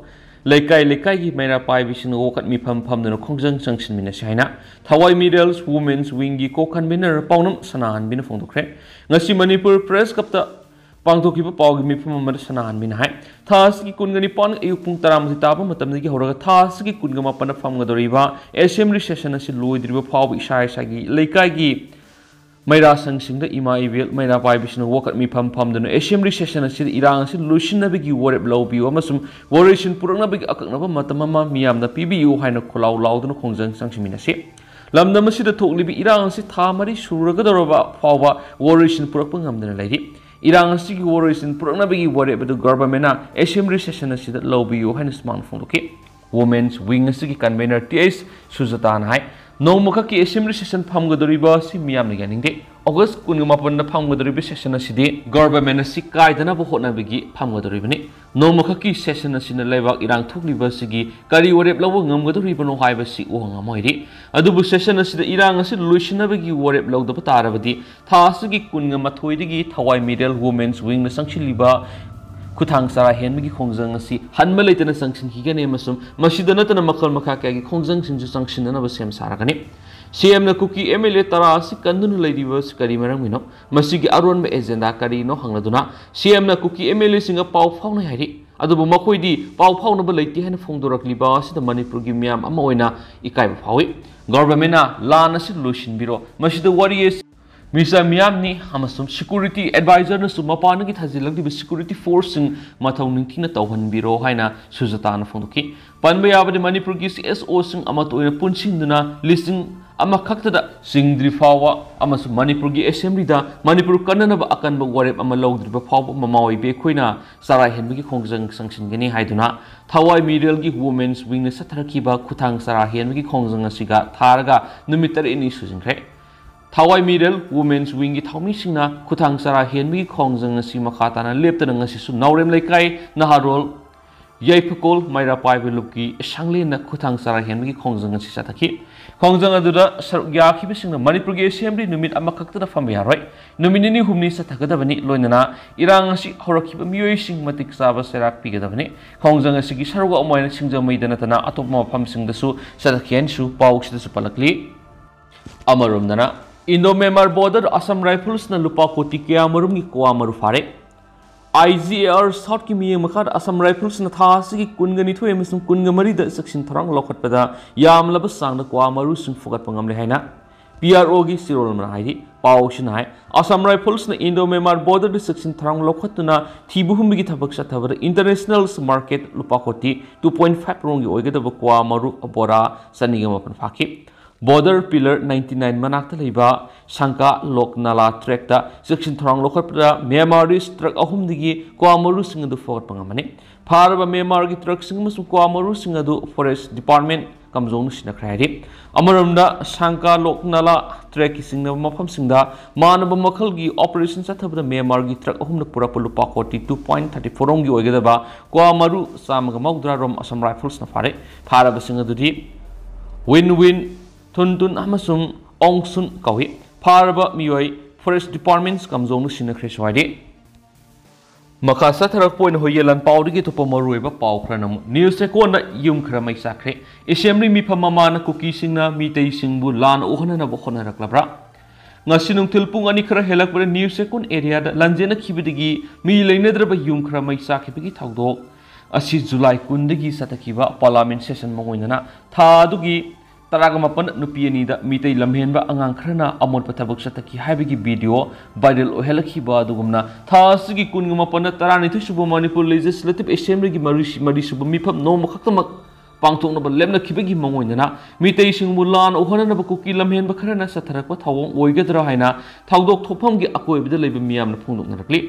ꯂꯩꯀꯥꯏ ꯂꯩꯀꯥꯏꯒꯤ ꯃꯩꯔꯥ ꯄꯥꯏꯕꯤꯁꯤꯡꯅ ꯋꯥꯀꯠ ꯃꯤꯐꯝ ꯐꯝꯗꯨꯅ ꯈꯣꯡꯖꯪ ꯆꯪꯁꯤꯟꯃꯤꯟꯅꯁꯤ ꯍꯥꯏꯅ ꯊꯋꯥꯏ ꯃꯤꯔꯦꯜꯁ ꯋꯨꯃꯦꯟꯁ ꯋꯤꯡꯒꯤ ꯀꯣ ꯀꯟꯚꯤꯅꯔ ꯄꯥꯎꯅꯝ ꯁꯅꯥꯍꯟꯕꯤꯅ ꯐꯣꯡꯗꯣꯛꯈ꯭ꯔꯦ꯫ ꯉꯁꯤ ꯃꯅꯤꯄꯨꯔ ꯄ꯭ꯔꯦꯁ ꯀ꯭ꯂꯕꯇ ꯄꯥꯡꯊꯣꯛꯈꯤꯕ ꯄꯥꯎꯒꯤ ꯃꯤꯐꯝ ꯑꯃꯗ ꯁꯅꯥꯍꯟꯕꯤꯅ ꯍꯥꯏ, ꯊꯥ ꯑꯁꯤꯒꯤ ꯀꯨꯟꯒ ꯅꯤꯄꯥꯟ ꯑꯌꯨꯛ ꯄꯨꯡ ꯇꯔꯥꯃꯥꯊꯣꯏ ꯇꯥꯕ ꯃꯇꯝꯗꯒꯤ ꯍꯧꯔꯒ ꯊꯥ ꯑꯁꯤꯒꯤ ꯀꯨꯟꯒ ꯃꯥꯄꯟꯗ ꯐꯝꯒꯗꯧꯔꯤꯕ ꯑꯦꯁꯦꯝꯕ꯭ꯂꯤ ꯁꯦꯁꯟ ꯑꯁꯤ ꯂꯣꯏꯗ꯭ꯔꯤꯕ ꯐꯥꯎꯕ ꯏꯁꯥ ꯏꯁꯥꯒꯤ ꯂꯩꯀꯥꯏꯒꯤ ꯃꯩꯔꯥ ꯁꯪꯁꯤꯡꯗ ꯏꯃꯥ ꯏꯕꯦꯜ ꯃꯩꯔꯥ ꯄꯥꯏꯕꯤꯁꯤꯡꯅ ꯋꯥꯀꯠ ꯃꯤꯐꯝ ꯐꯝꯗꯨꯅ ꯑꯦꯁꯦꯝꯕ꯭ꯂꯤ ꯁꯦꯁꯟ ꯑꯁꯤꯗ ꯏꯔꯥꯡ ꯑꯁꯤ ꯂꯣꯏꯁꯤꯟꯅꯕꯒꯤ ꯋꯥꯔꯦꯞ ꯂꯧꯕꯤꯌꯨ ꯑꯃꯁꯨꯡ ꯋꯥꯔꯣꯏꯁꯤꯟ ꯄꯨꯔꯛꯅꯕꯒꯤ ꯑꯀꯛꯅꯕ ꯃꯇꯝ ꯑꯃ ꯃꯤꯌꯥꯝꯅ ꯄꯤꯕꯤꯌꯨ ꯍꯥꯏꯅ ꯈꯣꯜꯂꯥꯎ ꯂꯥꯎꯗꯨꯅ ꯈꯣꯡꯖꯪ ꯆꯪꯁꯤꯟꯃꯤꯟꯅꯁꯤ꯫ ꯂꯝꯗꯝ ꯑꯁꯤꯗ ꯊꯣꯛꯂꯤꯕ ꯏꯔꯥꯡ ꯑꯁꯤ ꯊꯥ ꯃꯔꯤ ꯁꯨꯔꯒꯗꯧꯔꯕ ꯐꯥꯎꯕ ꯋꯥꯔꯣꯏꯁꯤꯟ ꯄꯨꯔꯛꯄ ꯉꯝꯗꯅ ꯂꯩꯔꯤ꯫ ꯏꯔꯥꯡ ꯑꯁꯤꯒꯤ ꯋꯥꯔꯣꯏꯁꯤꯟ ꯄꯨꯔꯛꯅꯕꯒꯤ ꯋꯥꯔꯦꯞ ꯑꯗꯨ ꯒꯚꯔꯟꯃꯦꯟꯅ ꯑꯦꯁꯦꯝꯕ꯭ꯂꯤ ꯁꯦꯁꯟ ꯑꯁꯤꯗ ꯂꯧꯕꯤꯌꯨ ꯍꯥꯏꯅ ꯁꯨꯃꯥꯡꯗ ꯐꯣꯡꯗꯣꯛꯈꯤ꯫ ꯋꯨꯃꯦꯟꯁ ꯋꯤꯡ ꯑꯁꯤꯒꯤ ꯀꯟꯚꯦꯅꯔ ꯇꯤ ꯑꯩꯆ ꯁꯨꯖꯥꯇꯥꯅ ꯍꯥꯏ, ꯅꯣꯡꯃꯈꯛꯀꯤ ꯑꯦꯁꯦꯝꯕ꯭ꯂꯤ ꯁꯦꯁꯟ ꯐꯝꯒꯗꯧꯔꯤꯕ ꯑꯁꯤ ꯃꯤꯌꯥꯝꯅ ꯌꯥꯅꯤꯡꯗꯦ꯫ ꯑꯣꯒꯁ ꯀꯨꯟꯒ ꯃꯥꯄꯟꯗ ꯐꯝꯒꯗꯧꯔꯤꯕ ꯁꯦꯁꯟ ꯑꯁꯤꯗꯤ ꯒꯚꯔꯟꯃꯦꯟ ꯑꯁꯤ ꯀꯥꯏꯗꯅꯕ ꯍꯣꯠꯅꯕꯒꯤ ꯐꯝꯒꯗꯧꯔꯤꯕꯅꯤ꯫ ꯅꯣꯡꯃꯈꯛꯀꯤ ꯁꯦꯁꯟ ꯑꯁꯤꯅ ꯂꯩꯕꯥꯛ ꯏꯔꯥꯡ ꯊꯣꯛꯂꯤꯕ ꯑꯁꯤꯒꯤ ꯀꯔꯤ ꯋꯥꯔꯦꯞ ꯂꯧꯕ ꯉꯝꯒꯗꯧꯔꯤꯕꯅꯣ ꯍꯥꯏꯕꯁꯤ ꯋꯥꯍꯪ ꯑꯃ ꯑꯣꯏꯔꯤ꯫ ꯑꯗꯨꯕꯨ ꯁꯦꯁꯟ ꯑꯁꯤꯗ ꯏꯔꯥꯡ ꯑꯁꯤ ꯂꯣꯏꯁꯤꯟꯅꯕꯒꯤ ꯋꯥꯔꯦꯞ ꯂꯧꯗꯕ ꯇꯥꯔꯕꯗꯤ ꯊꯥ ꯑꯁꯤꯒꯤ ꯀꯨꯟꯒ ꯃꯥꯊꯣꯏꯗꯒꯤ ꯊꯋꯥꯏ ꯃꯤꯔꯦꯜ ꯋꯨꯃꯦꯟꯁ ꯋꯤꯡꯅ ꯆꯪꯁꯤꯜꯂꯤꯕ ꯈꯨꯊꯥꯡ ꯆꯔꯥ ꯍꯦꯟꯕꯒꯤ ꯈꯣꯡꯖꯪ ꯑꯁꯤ ꯍꯟꯕ ꯂꯩꯇꯅ ꯆꯪꯁꯤꯟꯈꯤꯒꯅꯤ ꯑꯃꯁꯨꯡ ꯃꯁꯤꯗ ꯅꯠꯇꯅ ꯃꯈꯜ ꯃꯈꯥ ꯀꯌꯥꯒꯤ ꯈꯣꯡꯖꯪꯁꯤꯡꯁꯨ ꯆꯪꯁꯤꯟꯅꯅꯕ ꯁꯦꯝ ꯁꯥꯔꯒꯅꯤ꯫ ꯁꯤ ꯑꯦꯝꯅ ꯀꯨꯀꯤ ꯑꯦꯝ ꯑꯦꯜ ꯑꯦ ꯇꯔꯥ ꯑꯁꯤ ꯀꯟꯗꯨꯅ ꯂꯩꯔꯤꯕ ꯑꯁꯤ ꯀꯔꯤ ꯃꯔꯝꯒꯤꯅꯣ? ꯃꯁꯤꯒꯤ ꯑꯔꯣꯟꯕ ꯑꯦꯖꯦꯟꯗꯥ ꯀꯔꯤꯅꯣ ꯍꯪꯂꯗꯨꯅ ꯁꯤ ꯑꯦꯝꯅ ꯀꯨꯀꯤ ꯑꯦꯝ ꯑꯦꯜ ꯑꯦꯁꯤꯡꯒ ꯄꯥꯎ ꯐꯥꯎꯅꯩ ꯍꯥꯏꯔꯤ꯫ ꯑꯗꯨꯕꯨ ꯃꯈꯣꯏꯗꯤ ꯄꯥꯎ ꯐꯥꯎꯅꯕ ꯂꯩꯇꯦ ꯍꯥꯏꯅ ꯐꯣꯡꯗꯣꯔꯛꯂꯤꯕ ꯑꯁꯤꯗ ꯃꯅꯤꯄꯨꯔꯒꯤ ꯃꯤꯌꯥꯝ ꯑꯃ ꯑꯣꯏꯅ ꯏꯀꯥꯏꯕ ꯐꯥꯎꯏ꯫ ꯒꯚꯔꯟꯃꯦꯟꯅ ꯂꯥꯟ ꯑꯁꯤ ꯂꯣꯏꯁꯤꯟꯕꯤꯔꯣ꯫ ꯃꯁꯤꯗ ꯋꯥꯔꯤ ꯑꯁꯤ ꯃꯤꯁꯥ ꯃꯤꯌꯥꯝꯅꯤ ꯑꯃꯁꯨꯡ ꯁꯦꯀ꯭ꯌꯨꯔꯤꯇꯤ ꯑꯦꯗꯚꯥꯏꯖꯔꯅꯁꯨ ꯃꯄꯥꯟꯗꯒꯤ ꯊꯥꯖꯤꯜꯂꯛꯂꯤꯕ ꯁꯦꯀ꯭ꯌꯨꯔꯤꯇꯤ ꯐꯣꯔꯁꯁꯤꯡ ꯃꯊꯧ ꯅꯤꯡꯊꯤꯅ ꯇꯧꯍꯟꯕꯤꯔꯣ ꯍꯥꯏꯅ ꯁꯨꯖꯥꯇꯥꯅ ꯐꯣꯡꯗꯣꯛꯈꯤ꯫ ꯄꯟꯕ ꯌꯥꯕꯗꯤ ꯃꯅꯤꯄꯨꯔꯒꯤ ꯁꯤ ꯑꯦꯁ ꯑꯣꯁꯤꯡ ꯑꯃꯠꯇ ꯑꯣꯏꯅ ꯄꯨꯟꯁꯤꯟꯗꯨꯅ ꯂꯤꯁꯤꯡ ꯑꯃꯈꯛꯇꯗ ꯆꯤꯡꯗ꯭ꯔꯤ ꯐꯥꯎꯕ ꯑꯃꯁꯨꯡ ꯃꯅꯤꯄꯨꯔꯒꯤ ꯑꯦꯁꯦꯝꯕ꯭ꯂꯤꯗ ꯃꯅꯤꯄꯨꯔ ꯀꯟꯅꯅꯕ ꯑꯀꯟꯕ ꯋꯥꯔꯦꯞ ꯑꯃ ꯂꯧꯗ꯭ꯔꯤꯕ ꯐꯥꯎꯕ ꯃꯃꯥ ꯑꯣꯏꯕꯤ ꯑꯩꯈꯣꯏꯅ ꯆꯔꯥ ꯍꯦꯟꯕꯒꯤ ꯈꯣꯡꯖꯪ ꯆꯪꯁꯤꯟꯒꯅꯤ ꯍꯥꯏꯗꯨꯅ ꯊꯋꯥꯏ ꯃꯤꯔꯦꯜꯒꯤ ꯋꯨꯃꯦꯟꯁ ꯋꯤꯡꯅ ꯆꯠꯊꯔꯛꯈꯤꯕ ꯈꯨꯊꯥꯡ ꯆꯔꯥ ꯍꯦꯟꯕꯒꯤ ꯈꯣꯡꯖꯪ ꯑꯁꯤꯒ ꯊꯥꯔꯒ ꯅꯨꯃꯤꯠ ꯇꯔꯦꯠꯅꯤ ꯁꯨꯖꯤꯟꯈ꯭ꯔꯦ꯫ ꯊꯋꯥꯏ ꯃꯤꯔꯦꯜ ꯋꯨꯃꯦꯟꯁ ꯋꯤꯡꯒꯤ ꯊꯧꯃꯤꯁꯤꯡꯅ ꯈꯨꯊꯥꯡ ꯆꯔꯥ ꯍꯦꯟꯕꯒꯤ ꯈꯣꯡꯖꯪ ꯑꯁꯤ ꯃꯈꯥ ꯇꯥꯅ ꯂꯦꯞꯇꯅ ꯉꯁꯤꯁꯨ ꯅꯥꯎꯔꯦꯝ ꯂꯩꯀꯥꯏ, ꯅꯍꯥꯔꯣꯜ, ꯌꯥꯏꯐꯀꯣꯜ, ꯃꯩꯔꯥ ꯄꯥꯏꯕ ꯂꯨꯞꯀꯤ ꯁꯪꯂꯦꯟꯗ ꯈꯨꯊꯥꯡ ꯆꯔꯥ ꯍꯦꯟꯕꯒꯤ ꯈꯣꯡꯖꯪ ꯑꯁꯤ ꯆꯠꯊꯈꯤ꯫ ꯈꯣꯡꯖꯪ ꯑꯗꯨꯗ ꯁꯔꯨꯛ ꯌꯥꯈꯤꯕꯁꯤꯡꯅ ꯃꯅꯤꯄꯨꯔꯒꯤ ꯑꯦꯁꯦꯝꯕ꯭ꯂꯤ ꯅꯨꯃꯤꯠ ꯑꯃꯈꯛꯇꯗ ꯐꯝꯕ ꯌꯥꯔꯣꯏ, ꯅꯨꯃꯤꯠ ꯅꯤꯅꯤ ꯍꯨꯝꯅꯤ ꯆꯠꯊꯒꯗꯕꯅꯤ꯫ ꯂꯣꯏꯅꯅ ꯏꯔꯥꯡ ꯑꯁꯤ ꯍꯧꯔꯛꯈꯤꯕ ꯃꯤꯑꯣꯏꯁꯤꯡ ꯃꯇꯤꯛ ꯆꯥꯕ ꯆꯩꯔꯥꯛ ꯄꯤꯒꯗꯕꯅꯤ꯫ ꯈꯣꯡꯖꯪ ꯑꯁꯤꯒꯤ ꯁꯔꯨꯛ ꯑꯃ ꯑꯣꯏꯅ ꯁꯤꯡꯖꯃꯩꯗ ꯅꯠꯇꯅ ꯑꯇꯣꯞꯄ ꯃꯐꯝꯁꯤꯡꯗꯁꯨ ꯆꯠꯊꯈꯤ ꯍꯥꯏꯅꯁꯨ ꯄꯥꯎꯁꯤꯗꯁꯨ ꯄꯜꯂꯛꯂꯤ꯫ ꯑꯃꯔꯣꯝꯗꯅ, ꯏꯟꯗꯣ ꯃ꯭ꯌꯥꯟꯃꯥꯔ ꯕꯣꯔꯗꯔ ꯑꯁꯥꯝ ꯔꯥꯏꯐꯜꯁꯅ ꯂꯨꯄꯥ ꯀꯣꯇꯤ ꯀꯌꯥ ꯃꯔꯨꯝꯒꯤ ꯀ꯭ꯋꯥ ꯃꯔꯨ ꯐꯥꯔꯦ꯫ ꯑꯥꯏ ꯖꯤ ꯑꯦ ꯑꯥꯔ ꯁꯥꯎꯠꯀꯤ ꯃꯤꯠꯌꯦꯡ ꯃꯈꯥꯗ ꯑꯁꯥꯝ ꯔꯥꯏꯐꯜꯁꯅ ꯊꯥ ꯑꯁꯤꯒꯤ ꯀꯨꯟꯒ ꯅꯤꯊꯣꯏ ꯑꯃꯁꯨꯡ ꯀꯨꯟꯒ ꯃꯔꯤꯗ ꯆꯦꯛꯁꯤꯟ ꯊꯧꯔꯥꯡ ꯂꯧꯈꯠꯄꯗ ꯌꯥꯝꯂꯕ ꯆꯥꯡꯗ ꯀ꯭ꯋꯥ ꯃꯔꯨꯁꯤꯡ ꯐꯨꯒꯠꯄ ꯉꯝꯂꯦ ꯍꯥꯏꯅ ꯄꯤ ꯑꯥꯔ ꯑꯣꯒꯤ ꯆꯦꯔꯣꯜ ꯑꯃꯅ ꯍꯥꯏꯔꯤ꯫ ꯄꯥꯎꯁꯤꯅ ꯍꯥꯏ, ꯑꯁꯥꯝ ꯔꯥꯏꯐꯜꯁꯅ ꯏꯟꯗꯣ ꯃ꯭ꯌꯥꯟꯃꯥꯔ ꯕꯣꯔꯗꯔꯗ ꯆꯦꯛꯁꯤꯟ ꯊꯧꯔꯥꯡ ꯂꯧꯈꯠꯇꯨꯅ ꯊꯤꯕ ꯍꯨꯝꯕꯒꯤ ꯊꯕꯛ ꯆꯠꯊꯕꯗ ꯏꯟꯇꯔꯅꯦꯁꯅꯦꯜ ꯃꯥꯔꯀꯦꯠ ꯂꯨꯄꯥ ꯀꯣꯇꯤ ꯇꯨ ꯄꯣꯏꯟ ꯐꯥꯏꯚ ꯔꯣꯝꯒꯤ ꯑꯣꯏꯒꯗꯕ ꯀ꯭ꯋꯥ ꯃꯔꯨ ꯕꯣꯔꯥ ꯆꯅꯤꯒ ꯃꯥꯄꯟ ꯐꯥꯈꯤ꯫ ꯕꯣꯔꯗꯔ ꯄꯤꯂꯔ ꯅꯥꯏꯟꯇꯤ ꯅꯥꯏꯟ ꯃꯅꯥꯛꯇ ꯂꯩꯕ ꯁꯪꯀꯥ ꯂꯣꯛ ꯅꯥꯂꯥ ꯇ꯭ꯔꯦꯛꯇ ꯆꯦꯛꯁꯤꯟ ꯊꯧꯔꯥꯡ ꯂꯧꯈꯠꯄꯗ ꯃ꯭ꯌꯥꯟꯃꯥꯔꯤꯁ ꯇ꯭ꯔꯛ ꯑꯍꯨꯝꯗꯒꯤ ꯀ꯭ꯋꯥ ꯃꯔꯨꯁꯤꯡ ꯑꯗꯨ ꯐꯥꯒꯠꯄ ꯉꯝꯃꯅꯤ꯫ ꯐꯥꯔꯕ ꯃ꯭ꯌꯥꯟꯃꯥꯔꯒꯤ ꯇ꯭ꯔꯛꯁꯤꯡ ꯑꯃꯁꯨꯡ ꯀ꯭ꯋꯥ ꯃꯔꯨꯁꯤꯡ ꯑꯗꯨ ꯐꯣꯔꯦꯁ ꯗꯤꯄꯥꯔꯠꯃꯦꯟꯠ ꯀꯝꯖꯣꯡꯅ ꯁꯤꯟꯅꯈ꯭ꯔꯦ ꯍꯥꯏꯔꯤ꯫ ꯑꯃꯔꯣꯝꯗ, ꯁꯪꯀꯥ ꯂꯣꯛ ꯅꯥꯂꯥ ꯇ꯭ꯔꯦꯛꯀꯤ ꯆꯤꯡꯅꯕ ꯃꯐꯝꯁꯤꯡꯗ ꯃꯥꯟꯅꯕ ꯃꯈꯜꯒꯤ ꯑꯣꯄꯔꯦꯁꯟ ꯆꯠꯊꯕꯗ ꯃ꯭ꯌꯥꯟꯃꯥꯔꯒꯤ ꯇ꯭ꯔꯛ ꯑꯍꯨꯝꯅ ꯄꯨꯔꯛꯄ ꯂꯨꯄꯥ ꯀꯣꯇꯤ ꯇꯨ ꯄꯣꯏꯟ ꯊꯥꯔꯇꯤ ꯐꯣꯔ ꯔꯣꯝꯒꯤ ꯑꯣꯏꯒꯗꯕ ꯀ꯭ꯋꯥ ꯃꯔꯨ ꯆꯥꯝꯃꯒ ꯃꯧꯗ꯭ꯔꯥ ꯔꯣꯝ ꯑꯁꯥꯝ ꯔꯥꯏꯐꯜꯁꯅ ꯐꯥꯔꯦ꯫ ꯐꯥꯔꯕꯁꯤꯡ ꯑꯗꯨꯗꯤ ꯋꯤꯟ ꯋꯤꯟ, ꯊꯨꯟ ꯊꯨꯟ ꯑꯃꯁꯨꯡ ꯑꯣꯡ ꯁꯨꯟ ꯀꯧꯏ꯫ ꯐꯥꯔꯕ ꯃꯤꯑꯣꯏ ꯐꯣꯔꯦꯁ ꯗꯤꯄꯥꯔꯠꯃꯦꯟꯠ ꯀꯝꯖꯣꯡꯅ ꯁꯤꯟꯅꯈ꯭ꯔꯦꯁꯨ ꯍꯥꯏꯔꯤ꯫ ꯃꯈꯥ ꯆꯠꯊꯔꯛꯄ ꯑꯣꯏꯅ ꯍꯣꯏꯌꯦ ꯂꯥꯟꯄꯥꯎꯗꯒꯤ ꯑꯇꯣꯞꯄ ꯃꯔꯨꯑꯣꯏꯕ ꯄꯥꯎ ꯈꯔ ꯅꯃꯨ꯫ ꯅ꯭ꯌꯨꯁ ꯆꯦꯀꯣꯟꯗ ꯌꯨꯝ ꯈꯔ ꯃꯩ ꯆꯥꯛꯈ꯭ꯔꯦ꯫ ꯑꯦꯁꯦꯝꯕ꯭ꯂꯤ ꯃꯤꯐꯝ ꯃꯃꯥꯡꯗ ꯀꯨꯀꯤꯁꯤꯡꯅ ꯃꯤꯇꯩꯁꯤꯡꯕꯨ ꯂꯥꯟ ꯑꯣꯛꯍꯟꯅꯅꯕ ꯍꯣꯠꯅꯔꯛꯂꯕ꯭ꯔꯥ? ꯉꯁꯤ ꯅꯨꯡꯊꯤꯜ ꯄꯨꯡ ꯑꯅꯤ ꯈꯔ ꯍꯦꯜꯂꯛꯄꯗ ꯅ꯭ꯌꯨꯁ ꯆꯦꯀꯣꯟ ꯑꯦꯔꯤꯌꯥꯗ ꯂꯥꯟꯖꯦꯟꯅꯈꯤꯕꯗꯒꯤ ꯃꯤ ꯂꯩꯅꯗ꯭ꯔꯕ ꯌꯨꯝ ꯈꯔ ꯃꯩ ꯆꯥꯛꯈꯤꯕꯒꯤ ꯊꯧꯗꯣꯛ ꯑꯁꯤ ꯖꯨꯂꯥꯏ ꯀꯨꯟꯗꯒꯤ ꯆꯠꯊꯈꯤꯕ ꯄꯥꯔꯂꯥꯃꯦꯟꯠ ꯁꯦꯁꯟ ꯃꯥꯡꯑꯣꯏꯅꯅ ꯊꯥ ꯑꯗꯨꯒꯤ ꯇꯔꯥꯒ ꯃꯥꯄꯟ ꯅꯨꯄꯤ ꯑꯅꯤꯗ ꯃꯤꯇꯩ ꯂꯝꯍꯦꯟꯕ ꯑꯉꯥꯡ ꯈꯔꯅ ꯑꯃꯣꯠꯄ ꯊꯕꯛ ꯆꯠꯊꯈꯤ ꯍꯥꯏꯕꯒꯤ ꯚꯤꯗꯤꯑꯣ ꯚꯥꯏꯔꯦꯜ ꯑꯣꯏꯍꯜꯂꯛꯈꯤꯕ ꯑꯗꯨꯒꯨꯝꯅ, ꯊꯥ ꯑꯁꯤꯒꯤ ꯀꯨꯟꯒ ꯃꯥꯄꯟꯗ ꯇꯔꯥꯅꯤꯊꯣꯏ ꯁꯨꯕ ꯃꯅꯤꯄꯨꯔ ꯂꯦꯖꯤꯁꯂꯦꯇꯤꯚ ꯑꯦꯁꯦꯝꯕ꯭ꯂꯤꯒꯤ ꯃꯔꯤ-, ꯃꯔꯤ ꯁꯨꯕ ꯃꯤꯐꯝ ꯅꯣꯡꯃ ꯈꯛꯇꯃꯛ ꯄꯥꯡꯊꯣꯛꯅꯕ ꯂꯦꯞꯅꯈꯤꯕꯒꯤ ꯃꯥꯡꯑꯣꯏꯅꯅ ꯃꯤꯇꯩꯁꯤꯡꯕꯨ ꯂꯥꯟ ꯑꯣꯛꯍꯟꯅꯅꯕ ꯀꯨꯀꯤ ꯂꯝꯍꯦꯟꯕ ꯈꯔꯅ ꯆꯠꯊꯔꯛꯄ ꯊꯧꯑꯣꯡ ꯑꯣꯏꯒꯗ꯭ꯔꯥ ꯍꯥꯏꯅ ꯊꯧꯗꯣꯛ ꯊꯣꯛꯐꯝꯒꯤ ꯑꯀꯣꯏꯕꯗ ꯂꯩꯕ ꯃꯤꯌꯥꯝꯅ ꯐꯣꯡꯗꯣꯛꯅꯔꯛꯂꯤ꯫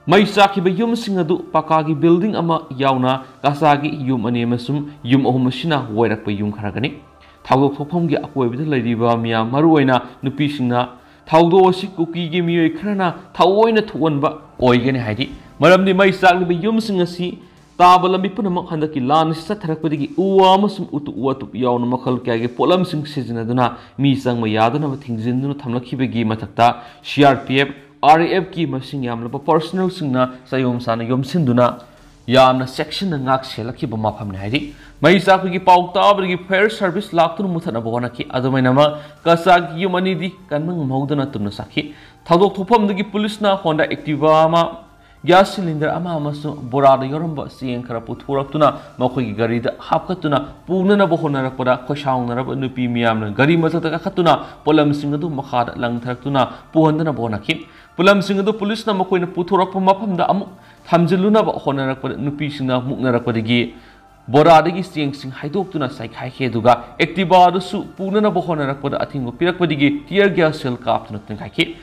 ꯃꯩ ꯆꯥꯛꯈꯤꯕ ꯌꯨꯝꯁꯤꯡ ꯑꯗꯨ ꯄꯀꯥꯒꯤ ꯕꯤꯜꯗꯤꯡ ꯑꯃ ꯌꯥꯎꯅ ꯀꯆꯥꯒꯤ ꯌꯨꯝ ꯑꯅꯤ ꯑꯃꯁꯨꯡ ꯌꯨꯝ ꯑꯍꯨꯝ ꯑꯁꯤꯅ ꯋꯥꯏꯔꯛꯄ ꯌꯨꯝ ꯈꯔꯒꯅꯤ꯫ ꯊꯧꯗꯣꯛ ꯊꯣꯛꯐꯝꯒꯤ ꯑꯀꯣꯏꯕꯗ ꯂꯩꯔꯤꯕ ꯃꯤꯌꯥꯝ, ꯃꯔꯨꯑꯣꯏꯅ ꯅꯨꯄꯤꯁꯤꯡꯅ ꯊꯧꯗꯣꯛ ꯑꯁꯤ ꯀꯨꯀꯤꯒꯤ ꯃꯤꯑꯣꯏ ꯈꯔꯅ ꯊꯑꯣꯏꯅ ꯊꯣꯛꯍꯟꯕ ꯑꯣꯏꯒꯅꯤ ꯍꯥꯏꯔꯤ꯫ ꯃꯔꯝꯗꯤ ꯃꯩ ꯆꯥꯛꯂꯤꯕ ꯌꯨꯝꯁꯤꯡ ꯑꯁꯤ ꯇꯥꯕ ꯂꯝꯕꯤ ꯄꯨꯝꯅꯃꯛ ꯍꯟꯗꯛꯀꯤ ꯂꯥꯟ ꯑꯁꯤ ꯆꯠꯊꯔꯛꯄꯗꯒꯤ ꯎ ꯋꯥ ꯑꯃꯁꯨꯡ ꯎꯇꯨꯞ ꯋꯥꯇꯨꯞ ꯌꯥꯎꯅ ꯃꯈꯜ ꯀꯌꯥꯒꯤ ꯄꯣꯠꯂꯝꯁꯤꯡ ꯁꯤꯖꯤꯟꯅꯗꯨꯅ ꯃꯤ ꯆꯪꯕ ꯌꯥꯗꯅꯕ ꯊꯤꯡꯖꯤꯟꯗꯨꯅ ꯊꯝꯂꯛꯈꯤꯕꯒꯤ ꯃꯊꯛꯇ C R P F, R A ꯑꯦꯐꯀꯤ ꯃꯁꯤꯡ ꯌꯥꯝꯂꯕ ꯄꯔꯁꯣꯅꯦꯜꯁꯤꯡꯅ ꯆꯌꯣꯝ ꯆꯥꯅ ꯌꯣꯝꯁꯤꯟꯗꯨꯅ ꯌꯥꯝꯅ ꯆꯦꯛꯁꯤꯟꯅ ꯉꯥꯛ ꯁꯦꯜꯂꯛꯈꯤꯕ ꯃꯐꯝꯅꯤ ꯍꯥꯏꯔꯤ꯫ ꯃꯩ ꯆꯥꯛꯄꯒꯤ ꯄꯥꯎ ꯇꯥꯕꯗꯒꯤ ꯐꯥꯌꯔ ꯁꯥꯔꯚꯤꯁ ꯂꯥꯛꯇꯨꯅ ꯃꯨꯊꯠꯅꯕ ꯍꯣꯠꯅꯈꯤ꯫ ꯑꯗꯨꯃꯥꯏꯅꯃꯛ ꯀꯆꯥꯒꯤ ꯌꯨꯝ ꯑꯅꯤꯗꯤ ꯀꯟꯕ ꯉꯝꯍꯧꯗꯅ ꯇꯨꯝꯅ ꯆꯥꯛꯈꯤ꯫ ꯊꯧꯗꯣꯛ ꯊꯣꯛꯐꯝꯗꯒꯤ ꯄꯨꯂꯤꯁꯅ ꯍꯣꯟꯗꯥ ꯑꯦꯛꯇꯤꯚꯥ ꯑꯃ, ꯒ꯭ꯌꯥꯁ ꯁꯤꯂꯤꯟꯗꯔ ꯑꯃ ꯑꯃꯁꯨꯡ ꯕꯣꯔꯥꯗ ꯌꯥꯎꯔꯝꯕ ꯆꯦꯡ ꯈꯔ ꯄꯨꯊꯣꯔꯛꯇꯨꯅ ꯃꯈꯣꯏꯒꯤ ꯒꯥꯔꯤꯗ ꯍꯥꯞꯀꯠꯇꯨꯅ ꯄꯨꯅꯅꯕ ꯍꯣꯠꯅꯔꯛꯄꯗ, ꯈꯣꯏꯁꯥꯎꯅꯔꯕ ꯅꯨꯄꯤ ꯃꯤꯌꯥꯝꯅ ꯒꯥꯔꯤ ꯃꯊꯛꯇ ꯀꯥꯈꯠꯇꯨꯅ ꯄꯣꯠꯂꯝꯁꯤꯡ ꯑꯗꯨ ꯃꯈꯥꯗ ꯂꯪꯊꯔꯛꯇꯨꯅ ꯄꯨꯍꯟꯗꯅꯕ ꯍꯣꯠꯅꯈꯤ꯫ ꯄꯣꯠꯂꯝꯁꯤꯡ ꯑꯗꯨ ꯄꯨꯂꯤꯁꯅ ꯃꯈꯣꯏꯅ ꯄꯨꯊꯣꯔꯛꯄ ꯃꯐꯝꯗ ꯑꯃꯨꯛ ꯊꯝꯖꯤꯜꯂꯨꯅꯕ ꯍꯣꯠꯅꯔꯛꯄꯗ, ꯅꯨꯄꯤꯁꯤꯡꯅ ꯃꯨꯛꯅꯔꯛꯄꯗꯒꯤ ꯕꯣꯔꯥꯗꯒꯤ ꯆꯦꯡꯁꯤꯡ ꯍꯩꯗꯣꯛꯇꯨꯅ ꯆꯥꯏꯈꯥꯏꯈꯤ, ꯑꯗꯨꯒ ꯑꯦꯛꯇꯤꯚꯥ ꯑꯗꯨꯁꯨ ꯄꯨꯅꯅꯕ ꯍꯣꯠꯅꯔꯛꯄꯗ ꯑꯊꯤꯡꯕ ꯄꯤꯔꯛꯄꯗꯒꯤ tear gas shell ꯀꯥꯞꯇꯨꯅ ꯇꯨꯡꯈꯥꯏꯈꯤ꯫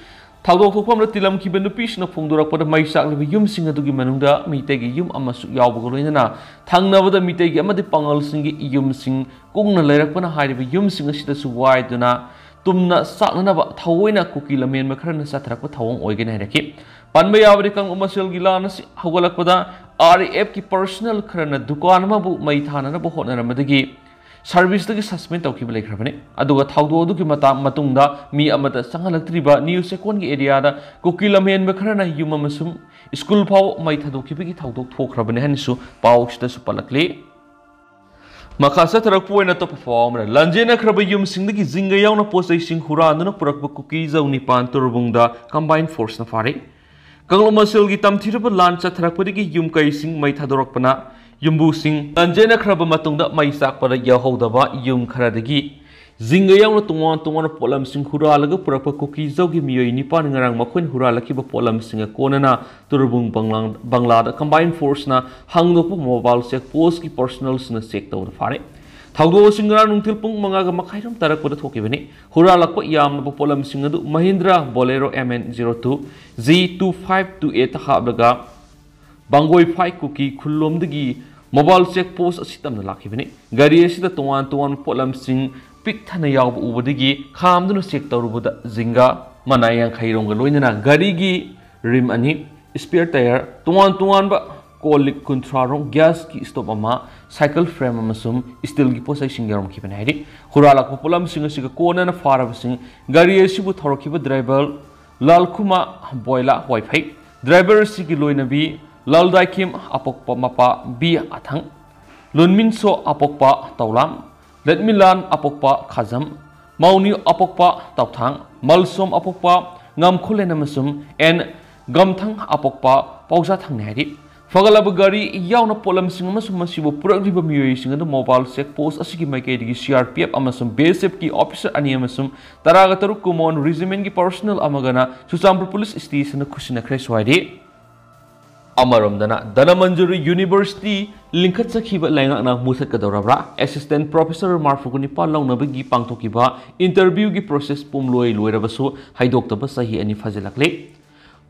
ꯊꯧꯗꯣꯛ ꯊꯣꯛꯐꯝꯗ ꯇꯤꯜꯂꯝꯈꯤꯕ ꯅꯨꯄꯤꯁꯤꯡꯅ ꯐꯣꯡꯗꯣꯔꯛꯄꯗ, ꯃꯩ ꯆꯥꯛꯂꯤꯕ ꯌꯨꯝꯁꯤꯡ ꯑꯗꯨꯒꯤ ꯃꯅꯨꯡꯗ ꯃꯤꯇꯩꯒꯤ ꯌꯨꯝ ꯑꯃꯁꯨ ꯌꯥꯎꯕꯒ ꯂꯣꯏꯅꯅ ꯊꯪꯅꯕꯗ ꯃꯤꯇꯩꯒꯤ ꯑꯃꯗꯤ ꯄꯥꯉꯜꯁꯤꯡꯒꯤ ꯌꯨꯝꯁꯤꯡ ꯀꯨꯡꯅ ꯂꯩꯔꯛꯄꯅ ꯍꯥꯏꯔꯤꯕ ꯌꯨꯝꯁꯤꯡ ꯑꯁꯤꯗꯁꯨ ꯋꯥꯏꯗꯨꯅ ꯇꯨꯝꯅ ꯆꯥꯛꯅꯅꯕ ꯊꯑꯣꯏꯅ ꯀꯨꯀꯤ ꯂꯝꯍꯦꯟꯕ ꯈꯔꯅ ꯆꯠꯊꯔꯛꯄ ꯊꯧꯑꯣꯡ ꯑꯣꯏꯒꯅꯤ ꯍꯥꯏꯔꯛꯈꯤ꯫ ꯄꯟꯕ ꯌꯥꯕꯗꯤ, ꯀꯥꯡꯂꯨꯞ ꯃꯁꯦꯜꯒꯤ ꯂꯥꯟ ꯑꯁꯤ ꯍꯧꯒꯠꯂꯛꯄꯗ RAF ꯀꯤ personnel ꯈꯔꯅ ꯗꯨꯀꯥꯟ ꯑꯃꯕꯨ ꯃꯩ ꯊꯥꯅꯅꯕ ꯍꯣꯠꯅꯔꯝꯕꯗꯒꯤ service ꯇꯒꯤ suspend ꯇꯧꯈꯤꯕ ꯂꯩꯈ꯭ꯔꯕꯅꯤ꯫ ꯑꯗꯨꯒ ꯊꯧꯗꯣꯛ ꯑꯗꯨꯒꯤ ꯃꯇꯥꯡ, ꯃꯇꯨꯡꯗ ꯃꯤ ꯑꯃꯠꯇ ꯆꯪꯍꯜꯂꯛꯇ꯭ꯔꯤꯕ ꯅ꯭ꯌꯨ ꯆꯦꯛꯀꯣꯟꯒꯤ area ꯗ ꯀꯨꯀꯤ ꯂꯝꯍꯦꯟꯕ ꯈꯔꯅ ꯌꯨꯝ ꯑꯃꯁꯨꯡ ꯁ꯭ꯀꯨꯜ ꯐꯥꯎꯕ ꯃꯩ ꯊꯥꯗꯣꯛꯈꯤꯕꯒꯤ ꯊꯧꯗꯣꯛ ꯊꯣꯛꯈ꯭ꯔꯕꯅꯤ ꯍꯥꯏꯅꯁꯨ ꯄꯥꯎꯁꯤꯗꯁꯨ ꯄꯜꯂꯛꯂꯤ꯫ ꯃꯈꯥ ꯆꯠꯊꯔꯛꯄ ꯑꯣꯏꯅ ꯑꯇꯣꯞꯄ ꯄꯥꯎ ꯑꯃꯅ, ꯂꯥꯟꯖꯦꯟꯅꯈ꯭ꯔꯕ ꯌꯨꯝꯁꯤꯡꯗꯒꯤ ꯖꯤꯡꯒ ꯌꯥꯎꯅ ꯄꯣꯠꯆꯩꯁꯤꯡ ꯍꯨꯔꯥꯟꯗꯨꯅ ꯄꯨꯔꯛꯄ ꯀꯨꯀꯤ ꯖꯧ ꯅꯤꯄꯥꯟ ꯇꯨꯔꯕꯨꯡꯗ combined force ꯅ ꯐꯥꯔꯦ꯫ ꯀꯥꯡꯂꯨꯞ ꯃꯁꯦꯜꯒꯤ ꯇꯝꯊꯤꯔꯕ ꯂꯥꯟ ꯆꯠꯊꯔꯛꯄꯗꯒꯤ ꯌꯨꯝ ꯀꯩꯁꯤꯡ ꯃꯩ ꯊꯥꯗꯣꯔꯛꯄꯅ ꯌꯨꯝꯕꯨꯁꯤꯡ ꯂꯥꯟꯖꯦꯟꯅꯈ꯭ꯔꯕ ꯃꯇꯨꯡꯗ ꯃꯩ ꯆꯥꯛꯄꯗ ꯌꯥꯎꯍꯧꯗꯕ ꯌꯨꯝ ꯈꯔꯗꯒꯤ ꯖꯤꯡꯒ ꯌꯥꯎꯅ ꯇꯣꯉꯥꯟ ꯇꯣꯉꯥꯟꯕ ꯄꯣꯠꯂꯝꯁꯤꯡ ꯍꯨꯔꯥꯜꯂꯒ ꯄꯨꯔꯛꯄ ꯀꯨꯀꯤ ꯖꯧꯒꯤ ꯃꯤꯑꯣꯏ ꯅꯤꯄꯥꯟ ꯉꯔꯥꯡ ꯃꯈꯣꯏꯅ ꯍꯨꯔꯥꯜꯂꯛꯈꯤꯕ ꯄꯣꯠꯂꯝꯁꯤꯡꯒ ꯀꯣꯟꯅꯅ ꯇꯨꯔꯕꯨꯡ ꯕꯪꯂꯥ-, ꯕꯪꯂꯥꯗ combined force ꯅ ꯍꯥꯡꯗꯣꯛꯄ mobile check post ꯀꯤ personnel ꯁꯤꯡꯅ check ꯇꯧꯗꯨꯅ ꯐꯥꯔꯦ꯫ ꯊꯧꯗꯣꯛ ꯑꯁꯤ ꯉꯔꯥꯡ ꯅꯨꯡꯊꯤꯜ ꯄꯨꯡ ꯃꯉꯥꯒ ꯃꯈꯥꯏꯔꯣꯝ ꯇꯥꯔꯛꯄꯗ ꯊꯣꯛꯈꯤꯕꯅꯤ꯫ ꯍꯨꯔꯥꯜꯂꯛꯄ ꯌꯥꯝꯂꯕ ꯄꯣꯠꯂꯝꯁꯤꯡ ꯑꯗꯨ Mahindra Bolero M N zero two G two five two eight ꯍꯥꯞꯂꯒ ꯕꯥꯡꯒꯣꯏꯐꯥꯏ ꯀꯨꯀꯤ ꯈꯨꯜꯂꯣꯝꯗꯒꯤ mobile check post ꯑꯁꯤ ꯇꯝꯅ ꯂꯥꯛꯈꯤꯕꯅꯤ꯫ ꯒꯥꯔꯤ ꯑꯁꯤꯗ ꯇꯣꯉꯥꯟ ꯇꯣꯉꯥꯟꯕ ꯄꯣꯠꯂꯝꯁꯤꯡ ꯄꯤꯛ ꯊꯟꯅ ꯌꯥꯎꯕ ꯎꯕꯗꯒꯤ ꯈꯥꯝꯗꯨꯅ check ꯇꯧꯔꯨꯕꯗ ꯖꯤꯡꯒ ꯃꯅꯥ ꯌꯥꯡꯈꯩ ꯔꯣꯝꯒ ꯂꯣꯏꯅꯅ ꯒꯥꯔꯤꯒꯤ rim ꯑꯅꯤ, spare tyre, ꯇꯣꯉꯥꯟ ꯇꯣꯉꯥꯟꯕ ꯀꯣꯜ ꯂꯤꯛ ꯀꯨꯟꯊ꯭ꯔꯥ ꯔꯣꯝ, gas ꯀꯤ stove ꯑꯃ, cycle frame ꯑꯃꯁꯨꯡ steel ꯒꯤ ꯄꯣꯠꯆꯩꯁꯤꯡ ꯌꯥꯎꯔꯝꯈꯤꯕꯅꯤ ꯍꯥꯏꯔꯤ꯫ ꯍꯨꯔꯥꯜꯂꯛꯄ ꯄꯣꯠꯂꯝꯁꯤꯡ ꯑꯁꯤꯒ ꯀꯣꯟꯅꯅ ꯐꯥꯔꯕꯁꯤꯡ ꯒꯥꯔꯤ ꯑꯁꯤꯕꯨ ꯊꯧꯔꯛꯈꯤꯕ driver ꯂꯥꯜꯈꯨꯃꯥ ꯕꯣꯏꯂꯥ ꯋꯥꯏꯐꯩ, driver ꯑꯁꯤꯒꯤ ꯂꯣꯏꯅꯕꯤ ꯂꯥꯜꯗꯥꯏꯈꯤꯝ ꯑꯄꯣꯛꯄ ꯃꯄꯥ ꯕꯤ ꯑꯊꯪ, ꯂꯨꯟꯃꯤꯟꯁꯣ ꯑꯄꯣꯛꯄ ꯇꯧꯂꯥꯝ, ꯂꯠꯃꯤꯂꯥꯟ ꯑꯄꯣꯛꯄ ꯈꯥꯖꯝ, ꯃꯥꯎꯅꯤ ꯑꯄꯣꯛꯄ ꯇꯧꯊꯥꯡ, ꯃꯜꯁꯣꯝ ꯑꯄꯣꯛꯄ ꯉꯝꯈꯨꯂꯦꯟ ꯑꯃꯁꯨꯡ ꯑꯦꯟ ꯒꯝꯊꯪ ꯑꯄꯣꯛꯄ ꯄꯥꯎꯖꯥ ꯊꯪꯅꯤ ꯍꯥꯏꯔꯤ꯫ ꯐꯒꯠꯂꯕ ꯒꯥꯔꯤ ꯌꯥꯎꯅ ꯄꯣꯠꯂꯝꯁꯤꯡ ꯑꯃꯁꯨꯡ ꯃꯁꯤꯕꯨ ꯄꯨꯔꯛꯂꯤꯕ ꯃꯤꯑꯣꯏꯁꯤꯡ ꯑꯗꯨ ꯃꯣꯕꯥꯏꯜ ꯆꯦꯛ ꯄꯣꯁ ꯑꯁꯤꯒꯤ ꯃꯥꯏꯀꯩꯗꯒꯤ ꯁꯤ ꯑꯥꯔ ꯄꯤ ꯑꯦꯐ ꯑꯃꯁꯨꯡ ꯕꯤ ꯑꯦꯁ ꯑꯦꯐꯀꯤ ꯑꯣꯐꯤꯁꯥꯔ ꯑꯅꯤ ꯑꯃꯁꯨꯡ ꯇꯔꯥꯒ ꯇꯔꯨꯛ ꯀꯨꯃꯣꯟ ꯔꯦꯖꯤꯃꯦꯟꯒꯤ ꯄꯔꯁꯣꯅꯦꯜ ꯑꯃꯒꯅ ꯆꯨꯔꯆꯥꯟꯄꯨꯔ ꯄꯨꯂꯤꯁ ꯁ꯭ꯇꯦꯁꯟꯗ ꯈꯨꯠꯁꯤꯟꯅꯈ꯭ꯔꯦꯁꯨ ꯍꯥꯏꯔꯤ꯫ ꯑꯃꯔꯣꯝꯗꯅ, ꯙꯅꯃꯟꯖꯨꯔꯤ ꯌꯨꯅꯤꯚꯔꯁꯤꯇꯤ ꯂꯤꯡꯈꯠꯆꯈꯤꯕ ꯂꯩꯉꯥꯛꯅ ꯃꯨꯊꯠꯀꯗꯧꯔꯕ꯭ꯔꯥ? ꯑꯦꯁꯤꯁꯇꯦꯟ ꯄ꯭ꯔꯣꯐꯦꯁꯔ ꯃꯔꯐꯨꯒ ꯅꯤꯄꯥꯟ ꯂꯧꯅꯕꯒꯤ ꯄꯥꯡꯊꯣꯛꯈꯤꯕ ꯏꯟꯇꯔꯚ꯭ꯌꯨꯒꯤ ꯄ꯭ꯔꯣꯁꯦꯁ ꯄꯨꯝꯂꯣꯏ ꯂꯣꯏꯔꯕꯁꯨ ꯍꯥꯏꯗꯣꯛꯇꯕ ꯆꯍꯤ ꯑꯅꯤ ꯐꯥꯖꯤꯜꯂꯛꯂꯦ꯫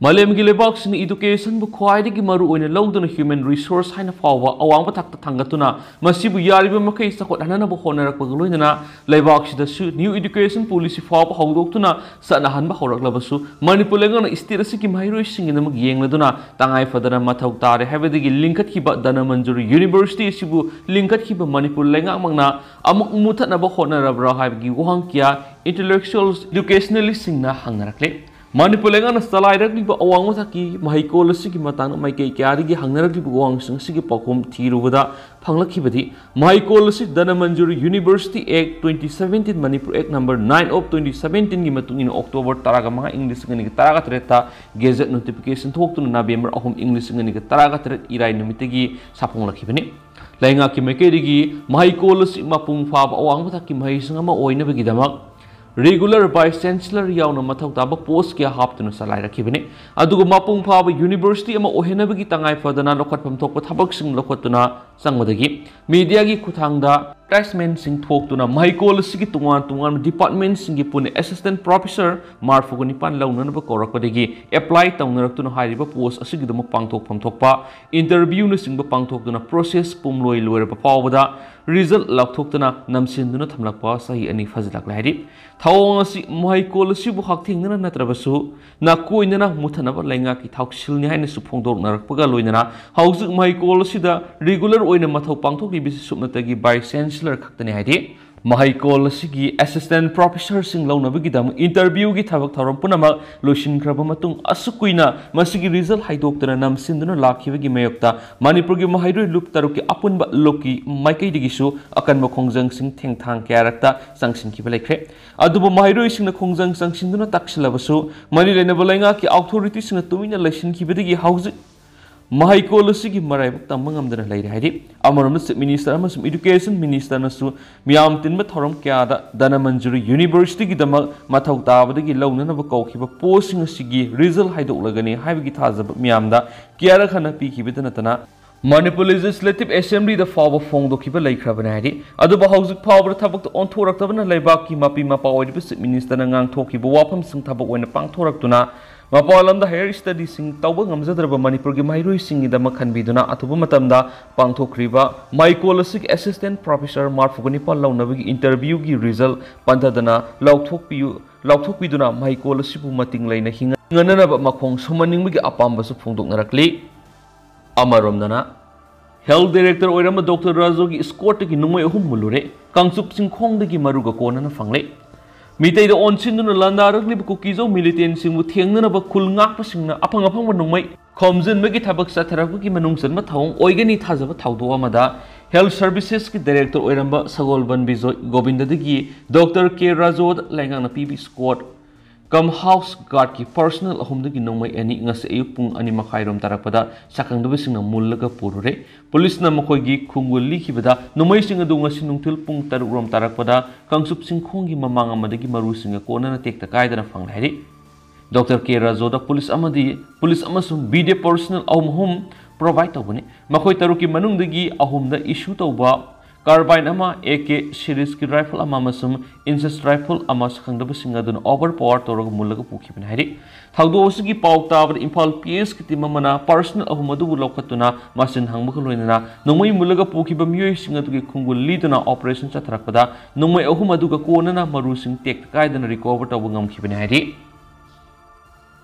ꯃꯥꯂꯦꯝꯒꯤ ꯂꯩꯕꯥꯛꯁꯤꯡꯅ ꯏꯗꯨꯀꯦꯁꯟꯕꯨ ꯈ꯭ꯋꯥꯏꯗꯒꯤ ꯃꯔꯨ ꯑꯣꯏꯅ ꯂꯧꯗꯨꯅ ꯍ꯭ꯌꯨꯃꯦꯟ ꯔꯤꯁꯣꯔꯁ ꯍꯥꯏꯅ ꯐꯥꯎꯕ ꯑꯋꯥꯡꯕ ꯊꯥꯛꯇ ꯊꯥꯡꯒꯠꯇꯨꯅ ꯃꯁꯤꯕꯨ ꯌꯥꯔꯤꯕ ꯃꯈꯩ ꯆꯥꯎꯈꯠꯍꯟꯅꯕ ꯍꯣꯠꯅꯔꯛꯄꯒ ꯂꯣꯏꯅꯅ ꯂꯩꯕꯥꯛꯁꯤꯗꯁꯨ ꯅ꯭ꯌꯨ ꯏꯗꯨꯀꯦꯁꯟ ꯄꯣꯂꯤꯁꯤ ꯐꯥꯎꯕ ꯍꯧꯗꯣꯛꯇꯨꯅ ꯆꯠꯅꯍꯟꯕ ꯍꯧꯔꯛꯂꯕꯁꯨ, ꯃꯅꯤꯄꯨꯔ ꯂꯩꯉꯥꯛꯅ ꯁ꯭ꯇꯦꯠ ꯑꯁꯤꯒꯤ ꯃꯍꯩꯔꯣꯏꯁꯤꯡꯒꯤꯗꯃꯛ ꯌꯦꯡꯂꯗꯨꯅ ꯇꯉꯥꯏ ꯐꯗꯅ ꯃꯊꯧ ꯇꯥꯔꯦ ꯍꯥꯏꯕꯗꯒꯤ ꯂꯤꯡꯈꯠꯈꯤꯕ ꯙꯅꯃꯟꯖꯨꯔꯤ ꯌꯨꯅꯤꯚꯔꯁꯤꯇꯤ ꯑꯁꯤꯕꯨ ꯂꯤꯡꯈꯠꯈꯤꯕ ꯃꯅꯤꯄꯨꯔ ꯂꯩꯉꯥꯛꯃꯛꯅ ꯑꯃꯨꯛ ꯃꯨꯊꯠꯅꯕ ꯍꯣꯠꯅꯔꯕ꯭ꯔꯥ ꯍꯥꯏꯕꯒꯤ ꯋꯥꯍꯪ ꯀꯌꯥ ꯏꯟꯇꯦꯂꯦꯛꯆꯨꯋꯦꯜ ꯏꯗꯨꯀꯦꯁꯅꯦꯂꯤꯁꯁꯤꯡꯅ ꯍꯪꯅꯔꯛꯂꯦ꯫ ꯃꯅꯤꯄꯨꯔ ꯂꯩꯉꯥꯛꯅ ꯆꯂꯥꯏꯔꯛꯂꯤꯕ ꯑꯋꯥꯡ ꯃꯊꯛꯀꯤ ꯃꯍꯩꯀꯣꯜ ꯑꯁꯤꯒꯤ ꯃꯇꯥꯡꯗ ꯃꯥꯏꯀꯩ ꯀꯌꯥꯗꯒꯤ ꯍꯪꯅꯔꯛꯂꯤꯕ ꯋꯥꯍꯪꯁꯤꯡ ꯑꯁꯤꯒꯤ ꯄꯥꯎꯈꯨꯝ ꯊꯤꯔꯨꯕꯗ ꯐꯪꯂꯛꯈꯤꯕꯗꯤ, ꯃꯍꯩꯀꯣꯜ ꯑꯁꯤ Dhanamanjuri university act twenty seventeen, Manipur act number nine of twenty ꯁꯚꯦꯟꯇꯤꯟꯒꯤ ꯃꯇꯨꯡ ꯏꯟꯅ ꯑꯣꯛꯇꯣꯕꯔ ꯇꯔꯥꯒ ꯃꯉꯥ, ꯏꯪ ꯂꯤꯁꯤꯡ ꯑꯅꯤꯒ ꯇꯔꯥꯒ ꯇꯔꯦꯠꯇ ꯒꯦꯖꯦꯠ ꯅꯣꯇꯤꯐꯤꯀꯦꯁꯟ ꯊꯣꯛꯇꯨꯅ ꯅꯕꯦꯝꯕꯔ ꯑꯍꯨꯝ, ꯏꯪ ꯂꯤꯁꯤꯡ ꯑꯅꯤꯒ ꯇꯔꯥꯒ ꯇꯔꯦꯠ ꯏꯔꯥꯏ ꯅꯨꯃꯤꯠꯇꯒꯤ ꯁꯥꯐꯣꯡꯂꯛꯈꯤꯕꯅꯤ꯫ ꯂꯩꯉꯥꯛꯀꯤ ꯃꯥꯏꯀꯩꯗꯒꯤ ꯃꯍꯩꯀꯣꯜ ꯑꯁꯤ ꯃꯄꯨꯡ ꯐꯥꯕ ꯑꯋꯥꯡꯕ ꯊꯥꯛꯀꯤ ꯃꯍꯩꯁꯪ ꯑꯃ ꯑꯣꯏꯅꯕꯒꯤꯗꯃꯛ ꯔꯤꯒꯨꯂꯔ ꯚꯥꯏꯁ ꯆꯦꯟꯁꯦꯂꯔ ꯌꯥꯎꯅ ꯃꯊꯧ ꯇꯥꯕ ꯄꯣꯁ ꯀꯌꯥ ꯍꯥꯞꯇꯨꯅ ꯆꯂꯥꯏꯔꯛꯈꯤꯕꯅꯤ꯫ ꯑꯗꯨꯒ ꯃꯄꯨꯡ ꯐꯥꯕ ꯌꯨꯅꯤꯚꯔꯁꯤꯇꯤ ꯑꯃ ꯑꯣꯏꯍꯟꯅꯕꯒꯤ ꯇꯉꯥꯏ ꯐꯗꯅ ꯂꯧꯈꯠꯐꯝ ꯊꯣꯛꯄ ꯊꯕꯛꯁꯤꯡ ꯂꯧꯈꯠꯇꯨꯅ ꯆꯪꯕꯗꯒꯤ ꯃꯤꯗꯤꯌꯥꯒꯤ ꯈꯨꯠꯊꯥꯡꯗ ꯑꯦꯗꯚꯔꯇꯥꯏꯖꯃꯦꯟꯠꯁꯤꯡ ꯊꯣꯛꯇꯨꯅ ꯃꯍꯩꯀꯣꯜ ꯑꯁꯤꯒꯤ ꯇꯣꯉꯥꯟ ꯇꯣꯉꯥꯟꯕ ꯗꯤꯄꯥꯔꯠꯃꯦꯟꯠꯁꯤꯡꯒꯤ ꯄꯨꯟꯅ ꯑꯦꯁꯤꯁꯇꯦꯟꯠ ꯄ꯭ꯔꯣꯐꯦꯁꯔ ꯃꯔꯐꯨꯒ ꯅꯤꯄꯥꯟ ꯂꯧꯅꯅꯕ ꯀꯧꯔꯛꯄꯗꯒꯤ ꯑꯦꯄ꯭ꯂꯥꯏ ꯇꯧꯅꯔꯛꯇꯨꯅ ꯍꯥꯏꯔꯤꯕ ꯄꯣꯁ ꯑꯁꯤꯒꯤꯗꯃꯛ ꯄꯥꯡꯊꯣꯛꯐꯝ ꯊꯣꯛꯄ ꯏꯟꯇꯔꯚ꯭ꯌꯨꯅꯆꯤꯡꯕ ꯄꯥꯡꯊꯣꯛꯇꯨꯅ ꯄ꯭ꯔꯣꯁꯦꯁ ꯄꯨꯝꯂꯣꯏ ꯂꯣꯏꯔꯕ ꯐꯥꯎꯕꯗ ꯔꯤꯖꯜꯠ ꯂꯥꯎꯊꯣꯛꯇꯨꯅ ꯅꯝꯁꯤꯟꯗꯨꯅ ꯊꯝꯂꯛꯄ ꯆꯍꯤ ꯑꯅꯤ ꯐꯥꯖꯤꯜꯂꯛꯂꯦ ꯍꯥꯏꯔꯤ꯫ ꯊꯧꯑꯣꯡ ꯑꯁꯤ ꯃꯍꯩꯀꯣꯜ ꯑꯁꯤꯕꯨ ꯍꯛꯊꯦꯡꯅꯅ ꯅꯠꯇ꯭ꯔꯕꯁꯨ ꯅꯥꯀꯣꯏꯅꯅ ꯃꯨꯊꯠꯅꯕ ꯂꯩꯉꯥꯛꯀꯤ ꯊꯧꯁꯤꯜꯅꯤ ꯍꯥꯏꯅꯁꯨ ꯐꯣꯡꯗꯣꯛꯅꯔꯛꯄꯒ ꯂꯣꯏꯅꯅ ꯍꯧꯖꯤꯛ ꯃꯍꯩꯀꯣꯜ ꯑꯁꯤꯗ ꯔꯤꯒꯨꯂꯔ ꯑꯣꯏꯅ ꯃꯊꯧ ꯄꯥꯡꯊꯣꯛꯂꯤꯕꯁꯤ ꯁꯨꯞꯅꯇꯒꯤ ꯚꯥꯏꯁ ꯆꯦꯟꯁꯦꯂꯔ ꯈꯛꯇꯅꯤ ꯍꯥꯏꯔꯤ꯫ ꯃꯍꯩꯀꯣꯜ ꯑꯁꯤꯒꯤ assistant professorꯁꯤꯡ ꯂꯧꯅꯕꯒꯤꯗꯃꯛ interviewꯒꯤ ꯊꯕꯛ ꯊꯧꯔꯝ ꯄꯨꯝꯅꯃꯛ ꯂꯣꯏꯁꯤꯟꯈ꯭ꯔꯕ ꯃꯇꯨꯡ, ꯑꯁꯨꯛ ꯀꯨꯏꯅ ꯃꯁꯤꯒꯤ result ꯍꯥꯏꯗꯣꯛꯇꯅ ꯅꯝꯁꯤꯟꯗꯨꯅ ꯂꯥꯛꯈꯤꯕꯒꯤ ꯃꯥꯌꯣꯛꯇ ꯃꯅꯤꯄꯨꯔꯒꯤ ꯃꯍꯩꯔꯣꯏ ꯂꯨꯞ ꯇꯔꯨꯛꯀꯤ ꯑꯄꯨꯟꯕ ꯂꯨꯞꯀꯤ ꯃꯥꯏꯀꯩꯗꯒꯤꯁꯨ ꯑꯀꯟꯕ ꯈꯣꯡꯖꯪꯁꯤꯡ ꯊꯦꯡꯊꯥꯡ ꯀꯌꯥꯔꯛꯇ ꯆꯪꯁꯤꯟꯈꯤꯕ ꯂꯩꯈ꯭ꯔꯦ꯫ ꯑꯗꯨꯕꯨ ꯃꯍꯩꯔꯣꯏꯁꯤꯡꯅ ꯈꯣꯡꯖꯪ ꯆꯪꯁꯤꯟꯗꯨꯅ ꯇꯥꯛꯁꯤꯜꯂꯕꯁꯨ, ꯃꯔꯤ ꯂꯩꯅꯕ ꯂꯩꯉꯥꯛꯀꯤ authorityꯁꯤꯡꯅ ꯇꯨꯃꯤꯟꯅ ꯂꯩꯁꯤꯟꯈꯤꯕꯗꯒꯤ ꯍꯧꯖꯤꯛ ꯃꯍꯩꯀꯣꯜ ꯑꯁꯤꯒꯤ ꯃꯔꯥꯏꯕꯛ ꯇꯝꯕ ꯉꯝꯗꯅ ꯂꯩꯔꯦ ꯍꯥꯏꯔꯤ꯫ ꯑꯃꯔꯣꯝꯗ Chief Minister ꯑꯃꯁꯨꯡ Education Ministerꯅꯁꯨ ꯃꯤꯌꯥꯝ ꯇꯤꯟꯕ ꯊꯧꯔꯝ ꯀꯌꯥꯗ ꯙꯅꯃꯟꯖꯨꯔꯤ Universityꯒꯤꯗꯃꯛ ꯃꯊꯧ ꯇꯥꯕꯗꯒꯤ ꯂꯧꯅꯅꯕ ꯀꯧꯈꯤꯕ postꯁꯤꯡ ꯑꯁꯤꯒꯤ result ꯍꯥꯏꯗꯣꯛꯂꯒꯅꯤ ꯍꯥꯏꯕꯒꯤ ꯊꯥꯖꯕ ꯃꯤꯌꯥꯝꯗ ꯀꯌꯥꯔꯛ ꯍꯟꯅ ꯄꯤꯈꯤꯕꯇ ꯅꯠꯇꯅ, ꯃꯅꯤꯄꯨꯔ Legislative Assemblyꯗ ꯐꯥꯎꯕ ꯐꯣꯡꯗꯣꯛꯈꯤꯕ ꯂꯩꯈ꯭ꯔꯕꯅꯤ ꯍꯥꯏꯔꯤ꯫ ꯑꯗꯨꯕꯨ ꯍꯧꯖꯤꯛ ꯐꯥꯎꯕꯗ ꯊꯕꯛꯇ ꯑꯣꯟꯊꯣꯔꯛꯇꯕꯅ ꯂꯩꯕꯥꯛꯀꯤ ꯃꯄꯤ ꯃꯄꯥ ꯑꯣꯏꯔꯤꯕ Chief Ministerꯅ ꯉꯥꯡꯊꯣꯛꯈꯤꯕ ꯋꯥꯐꯝꯁꯤꯡ ꯊꯕꯛ ꯑꯣꯏꯅ ꯄꯥꯡꯊꯣꯔꯛꯇꯨꯅ ꯃꯄꯥꯟ ꯂꯝꯗ higher studyꯁꯤꯡ ꯇꯧꯕ ꯉꯝꯖꯗ꯭ꯔꯕ ꯃꯅꯤꯄꯨꯔꯒꯤ ꯃꯍꯩꯔꯣꯏꯁꯤꯡꯒꯤꯗꯃꯛ ꯈꯟꯕꯤꯗꯨꯅ ꯑꯊꯨꯕ ꯃꯇꯝꯗ ꯄꯥꯡꯊꯣꯛꯈ꯭ꯔꯤꯕ ꯃꯍꯩꯀꯣꯜ ꯑꯁꯤꯒꯤ assistant professor ꯃꯔꯤꯐꯨꯒ ꯅꯤꯄꯥꯜ ꯂꯧꯅꯕꯒꯤ interviewꯒꯤ result ꯄꯟꯊꯗꯅ ꯂꯥꯎꯊꯣꯛꯄꯤꯌꯨ, ꯂꯥꯎꯊꯣꯛꯄꯤꯗꯨꯅ ꯃꯍꯩꯀꯣꯜ ꯑꯁꯤꯕꯨ ꯃꯇꯤꯡ ꯂꯩꯅ ꯍꯤꯡꯍꯟꯅꯅꯕ ꯃꯈꯣꯡ ꯁꯣꯝꯍꯟꯅꯤꯡꯕꯒꯤ ꯑꯄꯥꯝꯕꯁꯨ ꯐꯣꯡꯗꯣꯛꯅꯔꯛꯂꯤ꯫ ꯑꯃꯔꯣꯝꯗꯅ, Health Director ꯑꯣꯏꯔꯝꯕ Doctor ꯔꯥꯖꯨꯒꯤ escortꯇꯒꯤ ꯅꯣꯡꯃꯩ ꯑꯍꯨꯝ ꯃꯨꯜꯂꯨꯔꯦ꯫ ꯀꯥꯡꯆꯨꯞ ꯆꯤꯡꯈꯣꯡꯗꯒꯤ ꯃꯔꯨꯒ ꯀꯣꯟꯅꯅ ꯐꯪꯂꯦ꯫ ꯃꯤꯇꯩꯗ ꯑꯣꯟꯁꯤꯟꯗꯨꯅ ꯂꯥꯟꯗꯥꯔꯛꯂꯤꯕ ꯀꯨꯀꯤꯖꯧ militantꯁꯤꯡꯕꯨ ꯊꯦꯡꯅꯅꯕ ꯈꯨꯜ ꯉꯥꯛꯄꯁꯤꯡꯅ ꯑꯐꯪ ꯑꯐꯪꯕ ꯅꯣꯡꯃꯩ ꯈꯣꯝꯖꯤꯟꯕꯒꯤ ꯊꯕꯛ ꯆꯠꯊꯔꯛꯄꯒꯤ ꯃꯅꯨꯡ ꯆꯟꯕ ꯊꯧꯑꯣꯡ ꯑꯣꯏꯒꯅꯤ ꯊꯥꯖꯕ ꯊꯧꯗꯣꯛ ꯑꯃꯗ Health Servicesꯀꯤ Director ꯑꯣꯏꯔꯝꯕ ꯁꯒꯣꯜꯕꯟ ꯕꯤꯖꯣꯏ ꯒꯣꯕꯤꯟꯗꯗꯒꯤ Doctor ꯀꯦ ꯔꯥꯖꯨꯗ ꯂꯩꯉꯥꯛꯅ ꯄꯤꯕ escort cum house guardꯀꯤ personnel ꯑꯍꯨꯝꯗꯒꯤ ꯅꯣꯡꯃꯩ ꯑꯅꯤ ꯉꯁꯤ ꯑꯌꯨꯛ ꯄꯨꯡ ꯑꯅꯤ ꯃꯈꯥꯏꯔꯣꯝ ꯇꯥꯔꯛꯄꯗ ꯁꯛꯈꯪꯗꯕꯁꯤꯡꯅ ꯃꯨꯜꯂꯒ ꯄꯨꯔꯨꯔꯦ꯫ ꯄꯨꯂꯤꯁꯅ ꯃꯈꯣꯏꯒꯤ ꯈꯣꯡꯒꯨꯜ ꯂꯤꯈꯤꯕꯗ ꯅꯣꯡꯃꯩꯁꯤꯡ ꯑꯗꯨ ꯉꯁꯤ ꯅꯨꯡꯊꯤꯜ ꯄꯨꯡ ꯇꯔꯨꯛ ꯔꯣꯝ ꯇꯥꯔꯛꯄꯗ ꯀꯥꯡꯆꯨꯞ ꯆꯤꯡꯈꯣꯡꯒꯤ ꯃꯃꯥꯡ ꯑꯃꯗꯒꯤ ꯃꯔꯨꯁꯤꯡꯒ ꯀꯣꯟꯅꯅ ꯇꯦꯛꯇ ꯀꯥꯏꯗꯅ ꯐꯪꯂꯦ ꯍꯥꯏꯔꯤ꯫ Doctor ꯀꯦ ꯔꯥꯖꯣꯗ ꯄꯨꯂꯤꯁ ꯑꯃꯗꯤ, ꯄꯨꯂꯤꯁ ꯑꯃꯁꯨꯡ B D F personnel ꯑꯍꯨꯝ ꯑꯍꯨꯝ provide ꯇꯧꯕꯅꯤ꯫ ꯃꯈꯣꯏ ꯇꯔꯨꯛꯀꯤ ꯃꯅꯨꯡꯗꯒꯤ ꯑꯍꯨꯝꯗ issue ꯇꯧꯕ carbine ꯑꯃ, A K seriesꯀꯤ rifle ꯑꯃ ꯑꯃꯁꯨꯡ inches rifle ꯑꯃ ꯁꯛꯈꯪꯗꯕꯁꯤꯡ ꯑꯗꯨꯅ overpower ꯇꯧꯔꯒ ꯃꯨꯜꯂꯒ ꯄꯨꯈꯤꯕꯅꯤ ꯍꯥꯏꯔꯤ꯫ ꯊꯧꯗꯣꯛ ꯑꯁꯤꯒꯤ ꯄꯥꯎ ꯇꯥꯕꯗ ꯏꯝꯐꯥꯜ P Sꯀꯤ team ꯑꯃꯅ personnel ꯑꯍꯨꯝ ꯑꯗꯨꯕꯨ ꯂꯧꯈꯠꯇꯨꯅ ꯃꯁꯤꯟ ꯍꯪꯕꯒ ꯂꯣꯏꯅꯅ ꯅꯣꯡꯃꯩ ꯃꯨꯜꯂꯒ ꯄꯨꯈꯤꯕ ꯃꯤꯑꯣꯏꯁꯤꯡ ꯑꯗꯨꯒꯤ ꯈꯣꯡꯒꯨꯜ ꯂꯤꯗꯨꯅ operation ꯆꯠꯊꯔꯛꯄꯗ ꯅꯣꯡꯃꯩ ꯑꯍꯨꯝ ꯑꯗꯨꯒ ꯀꯣꯟꯅꯅ ꯃꯔꯨꯁꯤꯡ ꯇꯦꯛꯇ ꯀꯥꯏꯗꯅ recover ꯇꯧꯕ ꯉꯝꯈꯤꯕꯅꯤ ꯍꯥꯏꯔꯤ꯫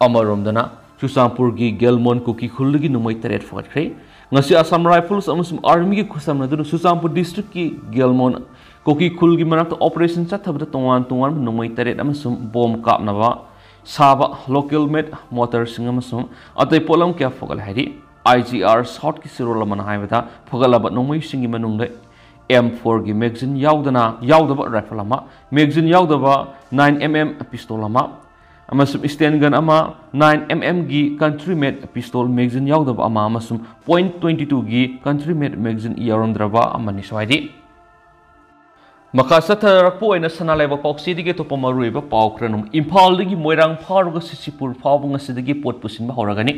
ꯑꯃꯔꯣꯝꯗꯅ, ꯆꯨꯔꯆꯥꯟꯄꯨꯔꯒꯤ ꯒꯦꯜꯃꯣꯟ ꯀꯨꯀꯤ ꯈꯨꯜꯗꯒꯤ ꯅꯣꯡꯃꯩ ꯇꯔꯦꯠ ꯐꯥꯒꯠꯈ꯭ꯔꯦ꯫ ꯉꯁꯤ Assam Rifles ꯑꯃꯁꯨꯡ Armyꯒꯤ ꯈꯨꯠꯁꯝꯅꯗꯨꯅ ꯆꯨꯔꯆꯥꯟꯄꯨꯔ districtꯀꯤ ꯒꯦꯜꯃꯣꯟ ꯀꯨꯀꯤ ꯈꯨꯜꯒꯤ ꯃꯅꯥꯛꯇ ꯑꯣꯄꯔꯦꯁꯟ ꯆꯠꯊꯕꯗ ꯇꯣꯉꯥꯟ ꯇꯣꯉꯥꯟꯕ ꯅꯣꯡꯃꯩ ꯇꯔꯦꯠ ꯑꯃꯁꯨꯡ ꯕꯣꯝ ꯀꯥꯞꯅꯕ ꯁꯥꯕ local made mortarꯁꯤꯡ ꯑꯃꯁꯨꯡ ꯑꯇꯩ ꯄꯣꯠꯂꯝ ꯀꯌꯥ ꯐꯒꯠꯂꯦ ꯍꯥꯏꯔꯤ꯫ I G R Southꯀꯤ ꯆꯦꯔꯣꯜ ꯑꯃꯅ ꯍꯥꯏꯕꯗ, ꯐꯒꯠꯂꯕ ꯅꯣꯡꯃꯩꯁꯤꯡꯒꯤ ꯃꯅꯨꯡꯗ M fourꯒꯤ magazine ꯌꯥꯎꯗꯅ, ꯌꯥꯎꯗꯕ rifle ꯑꯃ, magazine ꯌꯥꯎꯗꯕ nine M M pistol ꯑꯃ, ꯑꯃꯁꯨꯡ stand gun ꯑꯃ, nine M M ꯒꯤ country made pistol magazine ꯌꯥꯎꯗꯕ ꯑꯃ, ꯑꯃꯁꯨꯡ point twenty twoꯒꯤ country made magazine ꯌꯥꯎꯔꯝꯗ꯭ꯔꯕ ꯑꯃꯅꯤ ꯁ꯭ꯋꯥꯏꯗꯤ꯫ ꯃꯈꯥ ꯆꯠꯊꯔꯛꯄ ꯑꯣꯏꯅ ꯁꯅꯥ ꯂꯩꯕꯥꯛ ꯄꯥꯎꯆꯦꯗꯒꯤ ꯑꯇꯣꯞꯄ ꯃꯔꯨꯑꯣꯏꯕ ꯄꯥꯎ ꯈꯔ ꯅꯨꯡ-, ꯏꯝꯐꯥꯜꯗꯒꯤ ꯃꯣꯏꯔꯥꯡ ꯐꯥꯎꯔꯒ ꯁꯤꯁꯤꯄꯨꯔ ꯐꯥꯎꯕ ꯉꯁꯤꯗꯒꯤ ꯄꯣꯠ ꯄꯨꯁꯤꯟꯕ ꯍꯧꯔꯒꯅꯤ꯫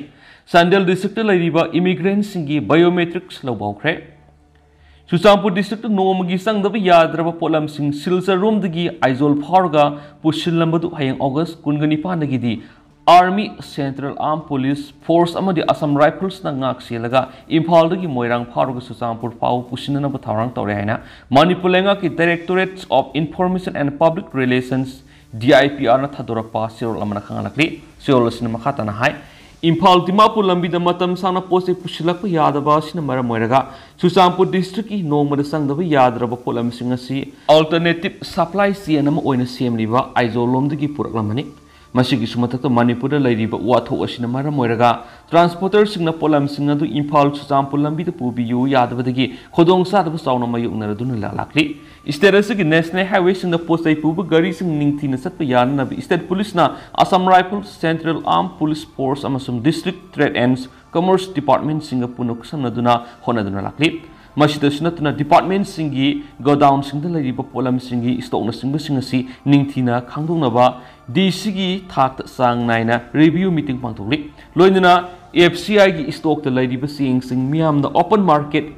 ꯆꯥꯟꯗꯦꯜ districtꯇ ꯂꯩꯔꯤꯕ immigrantꯁꯤꯡꯒꯤ biometrics ꯂꯧꯕ ꯍꯧꯈ꯭ꯔꯦ꯫ ꯆꯨꯔꯆꯥꯟꯄꯨꯔ districtꯇ ꯅꯣꯡꯃꯒꯤ ꯆꯪꯗꯕ ꯌꯥꯗ꯭ꯔꯕ ꯄꯣꯠꯂꯝꯁꯤꯡ ꯁꯤꯜꯆꯔꯔꯣꯝꯗꯒꯤ ꯑꯥꯏꯖꯣꯜ ꯐꯥꯎꯔꯒ ꯄꯨꯁꯤꯜꯂꯝꯕꯗꯨ ꯍꯌꯦꯡ August ꯀꯨꯟꯒ ꯅꯤꯄꯥꯟꯗꯒꯤꯗꯤ Army, Central Armed Police Force ꯑꯃꯗꯤ Assam Riflesꯅ ꯉꯥꯛ ꯁꯦꯜꯂꯒ ꯏꯝꯐꯥꯜꯗꯒꯤ ꯃꯣꯏꯔꯥꯡ ꯐꯥꯎꯔꯒ ꯆꯨꯔꯆꯥꯟꯄꯨꯔ ꯐꯥꯎꯕ ꯄꯨꯁꯤꯟꯅꯅꯕ ꯊꯧꯔꯥꯡ ꯇꯧꯔꯦ ꯍꯥꯏꯅ ꯃꯅꯤꯄꯨꯔ ꯂꯩꯉꯥꯛꯀꯤ Directorate of Information and Public Relations, D I P Rꯅ ꯊꯥꯗꯣꯔꯛꯄ ꯆꯦꯔꯣꯜ ꯑꯃꯅ ꯈꯪꯍꯜꯂꯛꯂꯤ꯫ ꯆꯦꯔꯣꯜ ꯑꯁꯤꯅ ꯃꯈꯥ ꯇꯥꯅ ꯍꯥꯏ, ꯏꯝꯐꯥꯜ ꯗꯤꯃꯥꯄꯨꯔ ꯂꯝꯕꯤꯗ ꯃꯇꯝ ꯁꯥꯡꯅ ꯄꯣꯠ ꯆꯩ ꯄꯨꯁꯤꯜꯂꯛꯄ ꯌꯥꯗꯕ ꯑꯁꯤꯅ ꯃꯔꯝ ꯑꯣꯏꯔꯒ ꯆꯨꯔꯆꯥꯟꯄꯨꯔ districtꯀꯤ ꯅꯣꯡꯃꯗ ꯆꯪꯗꯕ ꯌꯥꯗ꯭ꯔꯕ ꯄꯣꯠꯂꯝꯁꯤꯡ ꯑꯁꯤ alternative supply chain ꯑꯃ ꯑꯣꯏꯅ ꯁꯦꯝꯂꯤꯕ ꯑꯥꯏꯖꯣꯜ ꯂꯣꯝꯗꯒꯤ ꯄꯨꯔꯛꯂꯝꯕꯅꯤ꯫ ꯃꯁꯤꯒꯤꯁꯨ ꯃꯊꯛꯇ ꯃꯅꯤꯄꯨꯔꯗ ꯂꯩꯔꯤꯕ ꯋꯥꯊꯣꯛ ꯑꯁꯤꯅ ꯃꯔꯝ ꯑꯣꯏꯔꯒ transporterꯁꯤꯡꯅ ꯄꯣꯠꯂꯝꯁꯤꯡ ꯑꯗꯨ ꯏꯝꯐꯥꯜ ꯆꯨꯔꯆꯥꯟꯄꯨꯔ ꯂꯝꯕꯤꯗ ꯄꯨꯕꯤꯌꯨ ꯌꯥꯗꯕꯗꯒꯤ ꯈꯨꯗꯣꯡꯆꯥꯗꯕ ꯆꯥꯎꯅ ꯃꯥꯌꯣꯛꯅꯔꯗꯨꯅ ꯂꯥꯛꯂꯤ꯫ State ꯑꯁꯤꯒꯤ national highwayꯁꯤꯡꯗ ꯄꯣꯠ ꯆꯩ ꯄꯨꯕ ꯒꯥꯔꯤꯁꯤꯡ ꯅꯤꯡꯊꯤꯅ ꯆꯠꯄ ꯌꯥꯅꯅꯕ State Policeꯅ Assam Rifles, Central Armed Police Force ꯑꯃꯁꯨꯡ District Trade and Commerce Departmentꯁꯤꯡꯒ ꯄꯨꯟꯅ ꯈꯨꯠꯁꯝꯅꯗꯨꯅ ꯍꯣꯠꯅꯗꯨꯅ ꯂꯥꯛꯂꯤ꯫ ꯃꯁꯤꯗꯁꯨ ꯅꯠꯇꯅ departmentꯁꯤꯡꯒꯤ godownꯁꯤꯡꯗ ꯂꯩꯔꯤꯕ ꯄꯣꯠꯂꯝꯁꯤꯡꯒꯤ stockꯅꯆꯤꯡꯕꯁꯤꯡ ꯑꯁꯤ ꯅꯤꯡꯊꯤꯅ ꯈꯪꯗꯣꯛꯅꯕ DCꯒꯤ ꯊꯥꯛꯇ ꯆꯥꯡ ꯅꯥꯏꯅ review meeting ꯄꯥꯡꯊꯣꯛꯂꯤ꯫ ꯂꯣꯏꯅꯅ FCIꯒꯤ stockꯇ ꯂꯩꯔꯤꯕ ꯆꯦꯡꯁꯤꯡ ꯃꯤꯌꯥꯝꯅ open market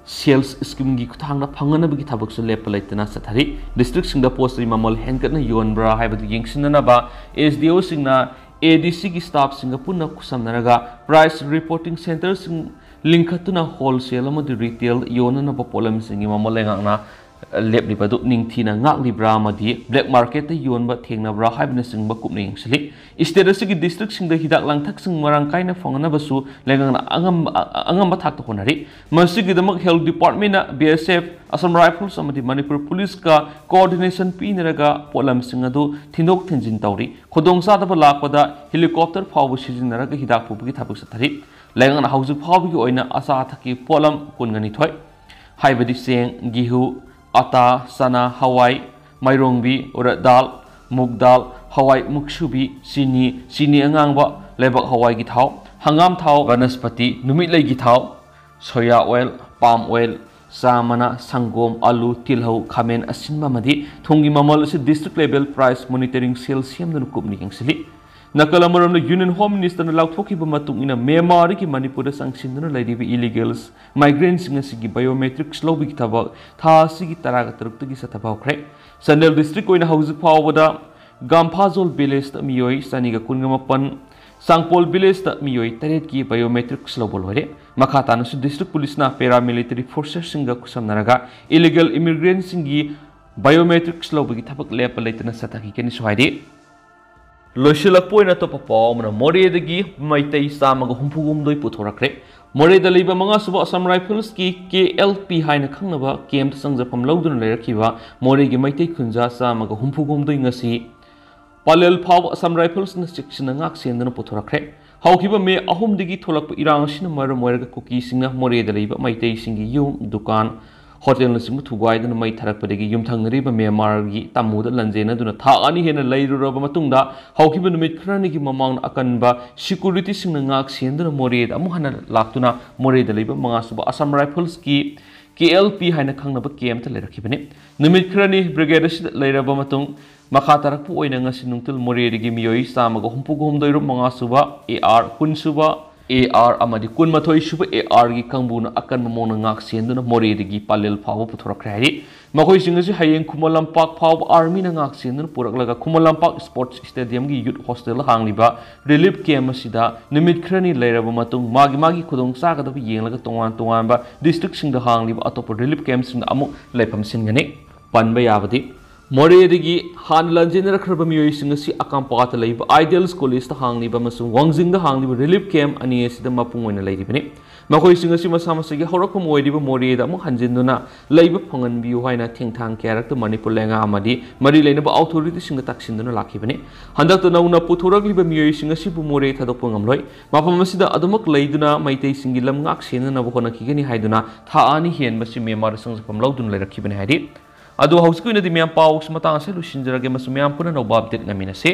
sales schemeꯒꯤ ꯈꯨꯠꯊꯥꯡꯗ ꯐꯪꯅꯅꯕꯒꯤ ꯊꯕꯛꯁꯨ ꯂꯦꯞꯄ ꯂꯩꯇꯅ ꯆꯠꯊꯔꯤ꯫ Districtꯁꯤꯡꯗ ꯄꯣꯠ ꯆꯩ ꯃꯃꯜ ꯍꯦꯟꯒꯠꯅ ꯌꯣꯟꯕ꯭ꯔꯥ ꯍꯥꯏꯕꯗꯨ ꯌꯦꯡꯁꯤꯟꯅꯅꯕ SDOꯁꯤꯡꯅ ADCꯒꯤ staffꯁꯤꯡꯒ ꯄꯨꯟꯅ ꯈꯨꯠꯁꯝꯅꯔꯒ price reporting centreꯁꯤꯡ ꯂꯤꯡꯈꯠꯇꯨꯅ wholesale ꯑꯃꯗꯤ retail ꯌꯣꯟꯅꯅꯕ ꯄꯣꯠꯂꯝꯁꯤꯡꯒꯤ ꯃꯃꯜ ꯂꯩꯉꯥꯛꯅ ꯂꯦꯞꯂꯤꯕ ꯑꯗꯨ ꯅꯤꯡꯊꯤꯅ ꯉꯥꯛꯂꯤꯕ꯭ꯔꯥ ꯑꯃꯗꯤ black marketꯇ ꯌꯣꯟꯕ ꯊꯦꯡꯅꯕ꯭ꯔꯥ ꯍꯥꯏꯕꯅꯆꯤꯡꯕ ꯀꯨꯞꯅ ꯌꯦꯡꯁꯤꯜꯂꯤ꯫ State ꯑꯁꯤꯒꯤ districtꯁꯤꯡꯗ ꯍꯤꯗꯥꯛ ꯂꯥꯡꯊꯛꯁꯤꯡ ꯃꯔꯥꯡ ꯀꯥꯏꯅ ꯐꯪꯅꯅꯕꯁꯨ ꯂꯩꯉꯥꯛꯅ ꯑꯉꯝꯕ, ꯑꯉꯝꯕ ꯊꯥꯛꯇ ꯍꯣꯠꯅꯔꯤ꯫ ꯃꯁꯤꯒꯤꯗꯃꯛ Health Departmentꯅ BSF, Assam Rifles ꯑꯃꯗꯤ ꯃꯅꯤꯄꯨꯔ ꯄꯨꯂꯤꯁꯀ coordination ꯄꯤꯅꯔꯒ ꯄꯣꯠꯂꯝꯁꯤꯡ ꯑꯗꯨ ꯊꯤꯟꯗꯣꯛ ꯊꯤꯟꯖꯤꯟ ꯇꯧꯔꯤ꯫ ꯈꯨꯗꯣꯡꯆꯥꯗꯕ ꯂꯥꯛꯄꯗ helicopter ꯐꯥꯎꯕ ꯁꯤꯖꯤꯟꯅꯔꯒ ꯍꯤꯗꯥꯛ ꯄꯨꯕꯒꯤ ꯊꯕꯛ ꯆꯠꯊꯔꯤ꯫ ꯂꯩꯉꯥꯛꯅ ꯍꯧꯖꯤꯛ ꯐꯥꯎꯕꯒꯤ ꯑꯣꯏꯅ ꯑꯆꯥ ꯑꯊꯛꯀꯤ ꯄꯣꯠꯂꯝ ꯀꯨꯟꯒ ꯅꯤꯊꯣꯏ, ꯍꯥꯏꯕꯗꯤ ꯆꯦꯡ, ꯒꯤꯍꯨ, ꯑꯇꯥ, ꯆꯅꯥ, ꯍꯋꯥꯏ, ꯃꯥꯏꯔꯣꯡꯕꯤ, ꯎꯔꯠ ꯗꯥꯜ, ꯃꯨꯛ ꯗꯥꯜ, ꯍꯋꯥꯏ ꯃꯨꯛꯁꯨꯕꯤ, ꯆꯤꯅꯤ, ꯆꯤꯅꯤ ꯑꯉꯥꯡꯕ, ꯂꯩꯕꯥꯛ ꯍꯋꯥꯏꯒꯤ ꯊꯥꯎ, ꯍꯪꯒꯥꯝ ꯊꯥꯎ, ꯕꯅꯁꯄꯇꯤ, ꯅꯨꯃꯤꯠꯂꯩꯒꯤ ꯊꯥꯎ, soya oil, palm oil, ꯆꯥ ꯃꯅꯥ, ꯁꯪꯒꯣꯝ, ꯑꯂꯨ, ꯇꯤꯜꯍꯧ, ꯈꯥꯃꯦꯟ ꯑꯁꯤꯟꯕ ꯑꯃꯗꯤ ꯊꯨꯝꯒꯤ ꯃꯃꯜ ꯑꯁꯤ district level price monitoring cell ꯁꯦꯝꯗꯨꯅ ꯀꯨꯞꯅ ꯌꯦꯡꯁꯤꯜꯂꯤ꯫ ꯅꯥꯀꯜ ꯑꯃꯔꯣꯝꯗ Union Home Ministerꯅ ꯂꯥꯎꯊꯣꯛꯈꯤꯕ ꯃꯇꯨꯡ ꯏꯟꯅ ꯃ꯭ꯌꯥꯟꯃꯥꯔꯗꯒꯤ ꯃꯅꯤꯄꯨꯔꯗ ꯆꯪꯁꯤꯟꯗꯨꯅ ꯂꯩꯔꯤꯕ illegals migrantꯁꯤꯡ ꯑꯁꯤꯒꯤ biometrics ꯂꯧꯕꯒꯤ ꯊꯕꯛ ꯊꯥ ꯑꯁꯤꯒꯤ ꯇꯔꯥꯒ ꯇꯔꯨꯛꯇꯒꯤ ꯆꯠꯊꯕ ꯍꯧꯈ꯭ꯔꯦ꯫ ꯆꯥꯟꯗꯦꯜ district ꯑꯣꯏꯅ ꯍꯧꯖꯤꯛ ꯐꯥꯎꯕꯗ ꯒꯥꯝꯐꯥꯖꯣꯜ villageꯇ ꯃꯤꯑꯣꯏ ꯆꯅꯤꯒ ꯀꯨꯟꯒ ꯃꯥꯄꯟ, ꯆꯥꯡꯄꯣꯜ villageꯇ ꯃꯤꯑꯣꯏ ꯇꯔꯦꯠꯀꯤ biometrics ꯂꯧꯕ ꯂꯣꯏꯔꯦ꯫ ꯃꯈꯥ ꯇꯥꯅꯁꯨ district policeꯅ paramilitary forcesꯁꯤꯡꯒ ꯈꯨꯠꯁꯝꯅꯔꯒ illegal immigrantꯁꯤꯡꯒꯤ biometrics ꯂꯧꯕꯒꯤ ꯊꯕꯛ ꯂꯦꯞꯄ ꯂꯩꯇꯅ ꯆꯠꯊꯈꯤꯒꯅꯤꯁꯨ ꯍꯥꯏꯔꯤ꯫ ꯂꯣꯏꯁꯤꯜꯂꯛꯄ ꯑꯣꯏꯅ ꯑꯇꯣꯞꯄ ꯄꯥꯎ ꯑꯃꯅ ꯃꯣꯔꯦꯗꯒꯤ ꯃꯩꯇꯩ ꯆꯥꯝꯃꯒ ꯍꯨꯝꯐꯨ ꯍꯨꯝꯗꯣꯏ ꯄꯨꯊꯣꯔꯛꯈ꯭ꯔꯦ꯫ ꯃꯣꯔꯦꯗ ꯂꯩꯕ ꯃꯉꯥꯁꯨꯕ Assam Riflesꯀꯤ KLP ꯍꯥꯏꯅ ꯈꯪꯅꯕ campꯇ ꯆꯪꯖꯐꯝ ꯂꯧꯗꯨꯅ ꯂꯩꯔꯛꯈꯤꯕ ꯃꯣꯔꯦꯒꯤ ꯃꯩꯇꯩ ꯈꯨꯟꯖꯥ ꯆꯥꯝꯃꯒ ꯍꯨꯝꯐꯨ ꯍꯨꯝꯗꯣꯏ ꯉꯁꯤ ꯄꯂꯦꯜ ꯐꯥꯎꯕ Assam Riflesꯅ ꯆꯦꯛꯁꯤꯟꯅ ꯉꯥꯛ ꯁꯦꯟꯗꯨꯅ ꯄꯨꯊꯣꯔꯛꯈ꯭ꯔꯦ꯫ ꯍꯧꯈꯤꯕ ꯃꯦ ꯑꯍꯨꯝꯗꯒꯤ ꯊꯣꯛꯂꯛꯄ ꯏꯔꯥꯡ ꯑꯁꯤꯅ ꯃꯔꯝ ꯑꯣꯏꯔꯒ ꯀꯨꯀꯤꯁꯤꯡꯅ ꯃꯣꯔꯦꯗ ꯂꯩꯕ ꯃꯩꯇꯩꯁꯤꯡꯒꯤ ꯌꯨꯝ, ꯗꯨꯀꯥꯟ, ꯍꯣꯇꯦꯜꯅꯆꯤꯡꯕ ꯊꯨꯒꯥꯏꯗꯨꯅ ꯃꯩ ꯊꯥꯔꯛꯄꯗꯒꯤ ꯌꯨꯝꯊꯪꯅꯔꯤꯕ ꯃ꯭ꯌꯥꯟꯃꯥꯔꯒꯤ ꯇꯥꯃꯨꯗ ꯂꯥꯟꯖꯦꯟꯅꯗꯨꯅ ꯊꯥ ꯑꯅꯤ ꯍꯦꯟꯅ ꯂꯩꯔꯨꯔꯕ ꯃꯇꯨꯡꯗ ꯍꯧꯈꯤꯕ ꯅꯨꯃꯤꯠ ꯈꯔꯅꯤꯒꯤ ꯃꯃꯥꯡꯗ ꯑꯀꯟꯕ securityꯁꯤꯡꯅ ꯉꯥꯛ ꯁꯦꯟꯗꯨꯅ ꯃꯣꯔꯦꯗ ꯑꯃꯨꯛ ꯍꯟꯅ ꯂꯥꯛꯇꯨꯅ ꯃꯣꯔꯦꯗ ꯂꯩꯕ ꯃꯉꯥꯁꯨꯕ Assam Riflesꯀꯤ KLP ꯍꯥꯏꯅ ꯈꯪꯅꯕ campꯇ ꯂꯩꯔꯛꯈꯤꯕꯅꯤ꯫ ꯅꯨꯃꯤꯠ ꯈꯔꯅꯤ brigade ꯑꯁꯤꯗ ꯂꯩꯔꯕ ꯃꯇꯨꯡ ꯃꯈꯥ ꯇꯥꯔꯛꯄ ꯑꯣꯏꯅ ꯉꯁꯤ ꯅꯨꯡꯊꯤꯜ ꯃꯣꯔꯦꯗꯒꯤ ꯃꯤꯑꯣꯏ ꯆꯥꯝꯃꯒ ꯍꯨꯝꯐꯨ ꯍꯨꯝꯗꯣꯏ ꯔꯣꯝ, ꯃꯉꯥꯁꯨꯕ AR, ꯀꯨꯟꯁꯨꯕ ꯑꯦ ꯑꯥꯔ ꯑꯃꯗꯤ ꯀꯨꯟꯃꯥꯊꯣꯏ ꯁꯨꯕ ꯑꯦ ꯑꯥꯔꯒꯤ ꯀꯥꯡꯕꯨꯅ ꯑꯀꯟꯕ ꯃꯑꯣꯡꯗ ꯉꯥꯛ ꯁꯦꯟꯗꯨꯅ ꯃꯣꯔꯦꯗꯒꯤ ꯄꯥꯂꯦꯜ ꯐꯥꯎꯕ ꯄꯨꯊꯣꯔꯛꯈ꯭ꯔꯦ ꯍꯥꯏꯔꯤ꯫ ꯃꯈꯣꯏꯁꯤꯡ ꯑꯁꯤ ꯍꯌꯦꯡ ꯈꯨꯃꯟ ꯂꯝꯄꯥꯛ ꯐꯥꯎꯕ ꯑꯥꯔꯃꯤꯅ ꯉꯥꯛ ꯁꯦꯟꯗꯨꯅ ꯄꯨꯔꯛꯂꯒ ꯈꯨꯃꯟ ꯂꯝꯄꯥꯛ ꯁ꯭ꯄꯣꯔꯠꯁ ꯁ꯭ꯇꯦꯗꯤꯌꯝꯒꯤ ꯌꯨꯠ ꯍꯣꯁꯇꯦꯜꯗ ꯍꯥꯡꯂꯤꯕ ꯔꯤꯂꯤꯐ ꯀꯦꯝꯞ ꯑꯁꯤꯗ ꯅꯨꯃꯤꯠ ꯈꯔꯅꯤ ꯂꯩꯔꯕ ꯃꯇꯨꯡ ꯃꯥꯒꯤ ꯃꯥꯒꯤ ꯈꯨꯗꯣꯡ ꯆꯥꯒꯗꯕ ꯌꯦꯡꯂꯒ ꯇꯣꯉꯥꯟ ꯇꯣꯉꯥꯟꯕ ꯗꯤꯁꯇ꯭ꯔꯤꯛꯁꯤꯡꯗ ꯍꯥꯡꯂꯤꯕ ꯑꯇꯣꯞꯄ ꯔꯤꯂꯤꯐ ꯀꯦꯝꯞꯁꯤꯡꯗ ꯑꯃꯨꯛ ꯂꯩꯐꯝ ꯁꯤꯟꯒꯅꯤ꯫ ꯄꯟꯕ ꯌꯥꯕꯗꯤ, ꯃꯣꯔꯦꯗꯒꯤ ꯍꯥꯟꯅ ꯂꯥꯟꯖꯦꯟꯅꯔꯛꯈ꯭ꯔꯕ ꯃꯤꯑꯣꯏꯁꯤꯡ ꯑꯁꯤ ꯑꯀꯥꯝꯄꯥꯠꯇ ꯂꯩꯕ ꯑꯥꯏꯗꯤꯌꯦꯜꯁ ꯀꯣꯂꯦꯖꯇ ꯍꯥꯡꯂꯤꯕ ꯑꯃꯁꯨꯡ ꯋꯥꯡꯖꯤꯡꯗ ꯍꯥꯡꯂꯤꯕ ꯔꯤꯂꯤꯐ ꯀꯦꯝꯞ ꯑꯅꯤ ꯑꯁꯤꯗ ꯃꯄꯨꯡ ꯑꯣꯏꯅ ꯂꯩꯔꯤꯕꯅꯤ꯫ ꯃꯈꯣꯏꯁꯤꯡ ꯑꯁꯤ ꯃꯁꯥ ꯃꯁꯥꯒꯤ ꯍꯧꯔꯛꯐꯝ ꯑꯣꯏꯔꯤꯕ ꯃꯣꯔꯦꯗ ꯑꯃꯨꯛ ꯍꯟꯖꯤꯟꯗꯨꯅ ꯂꯩꯕ ꯐꯪꯍꯟꯕꯤꯌꯨ ꯍꯥꯏꯅ ꯊꯦꯡꯊꯥꯡ ꯀꯌꯥꯔꯛꯇ ꯃꯅꯤꯄꯨꯔ ꯂꯩꯉꯥꯛ ꯑꯃꯗꯤ ꯃꯔꯤ ꯂꯩꯅꯕ ꯑꯣꯊꯣꯔꯤꯇꯤꯁꯤꯡꯗ ꯇꯛꯁꯤꯟꯗꯨꯅ ꯂꯥꯛꯈꯤꯕꯅꯤ꯫ ꯍꯟꯗꯛꯇ ꯅꯧꯅ ꯄꯨꯊꯣꯔꯛꯂꯤꯕ ꯃꯤꯑꯣꯏꯁꯤꯡ ꯑꯁꯤꯕꯨ ꯃꯣꯔꯦ ꯊꯥꯗꯣꯛꯄ ꯉꯝꯂꯣꯏ꯫ ꯃꯐꯝ ꯑꯁꯤꯗ ꯑꯗꯨꯃꯛ ꯂꯩꯗꯨꯅ ꯃꯩꯇꯩꯁꯤꯡꯒꯤ ꯂꯝ ꯉꯥꯛ ꯁꯦꯟꯅꯅꯕ ꯍꯣꯠꯅꯈꯤꯒꯅꯤ ꯍꯥꯏꯗꯨꯅ ꯊꯥ ꯑꯅꯤ ꯍꯦꯟꯕꯁꯤ ꯃ꯭ꯌꯥꯟꯃꯥꯔꯗ ꯆꯪꯖꯐꯝ ꯂꯧꯗꯨꯅ ꯂꯩꯔꯛꯈꯤꯕꯅꯤ ꯍꯥꯏꯔꯤ꯫ ꯑꯗꯣ ꯍꯧꯖꯤꯛꯀꯤ ꯑꯣꯏꯅꯗꯤ ꯃꯌꯥꯝ ꯄꯥꯎꯁꯤ ꯃꯇꯥꯡ ꯑꯁꯤꯗ ꯂꯣꯏꯁꯤꯟꯖꯔꯒꯦ ꯑꯃꯁꯨꯡ ꯃꯌꯥꯝ ꯄꯨꯟꯅ ꯑꯅꯧꯕ ꯑꯞꯗꯦꯠ ꯉꯥꯏꯃꯤꯟꯅꯁꯤ꯫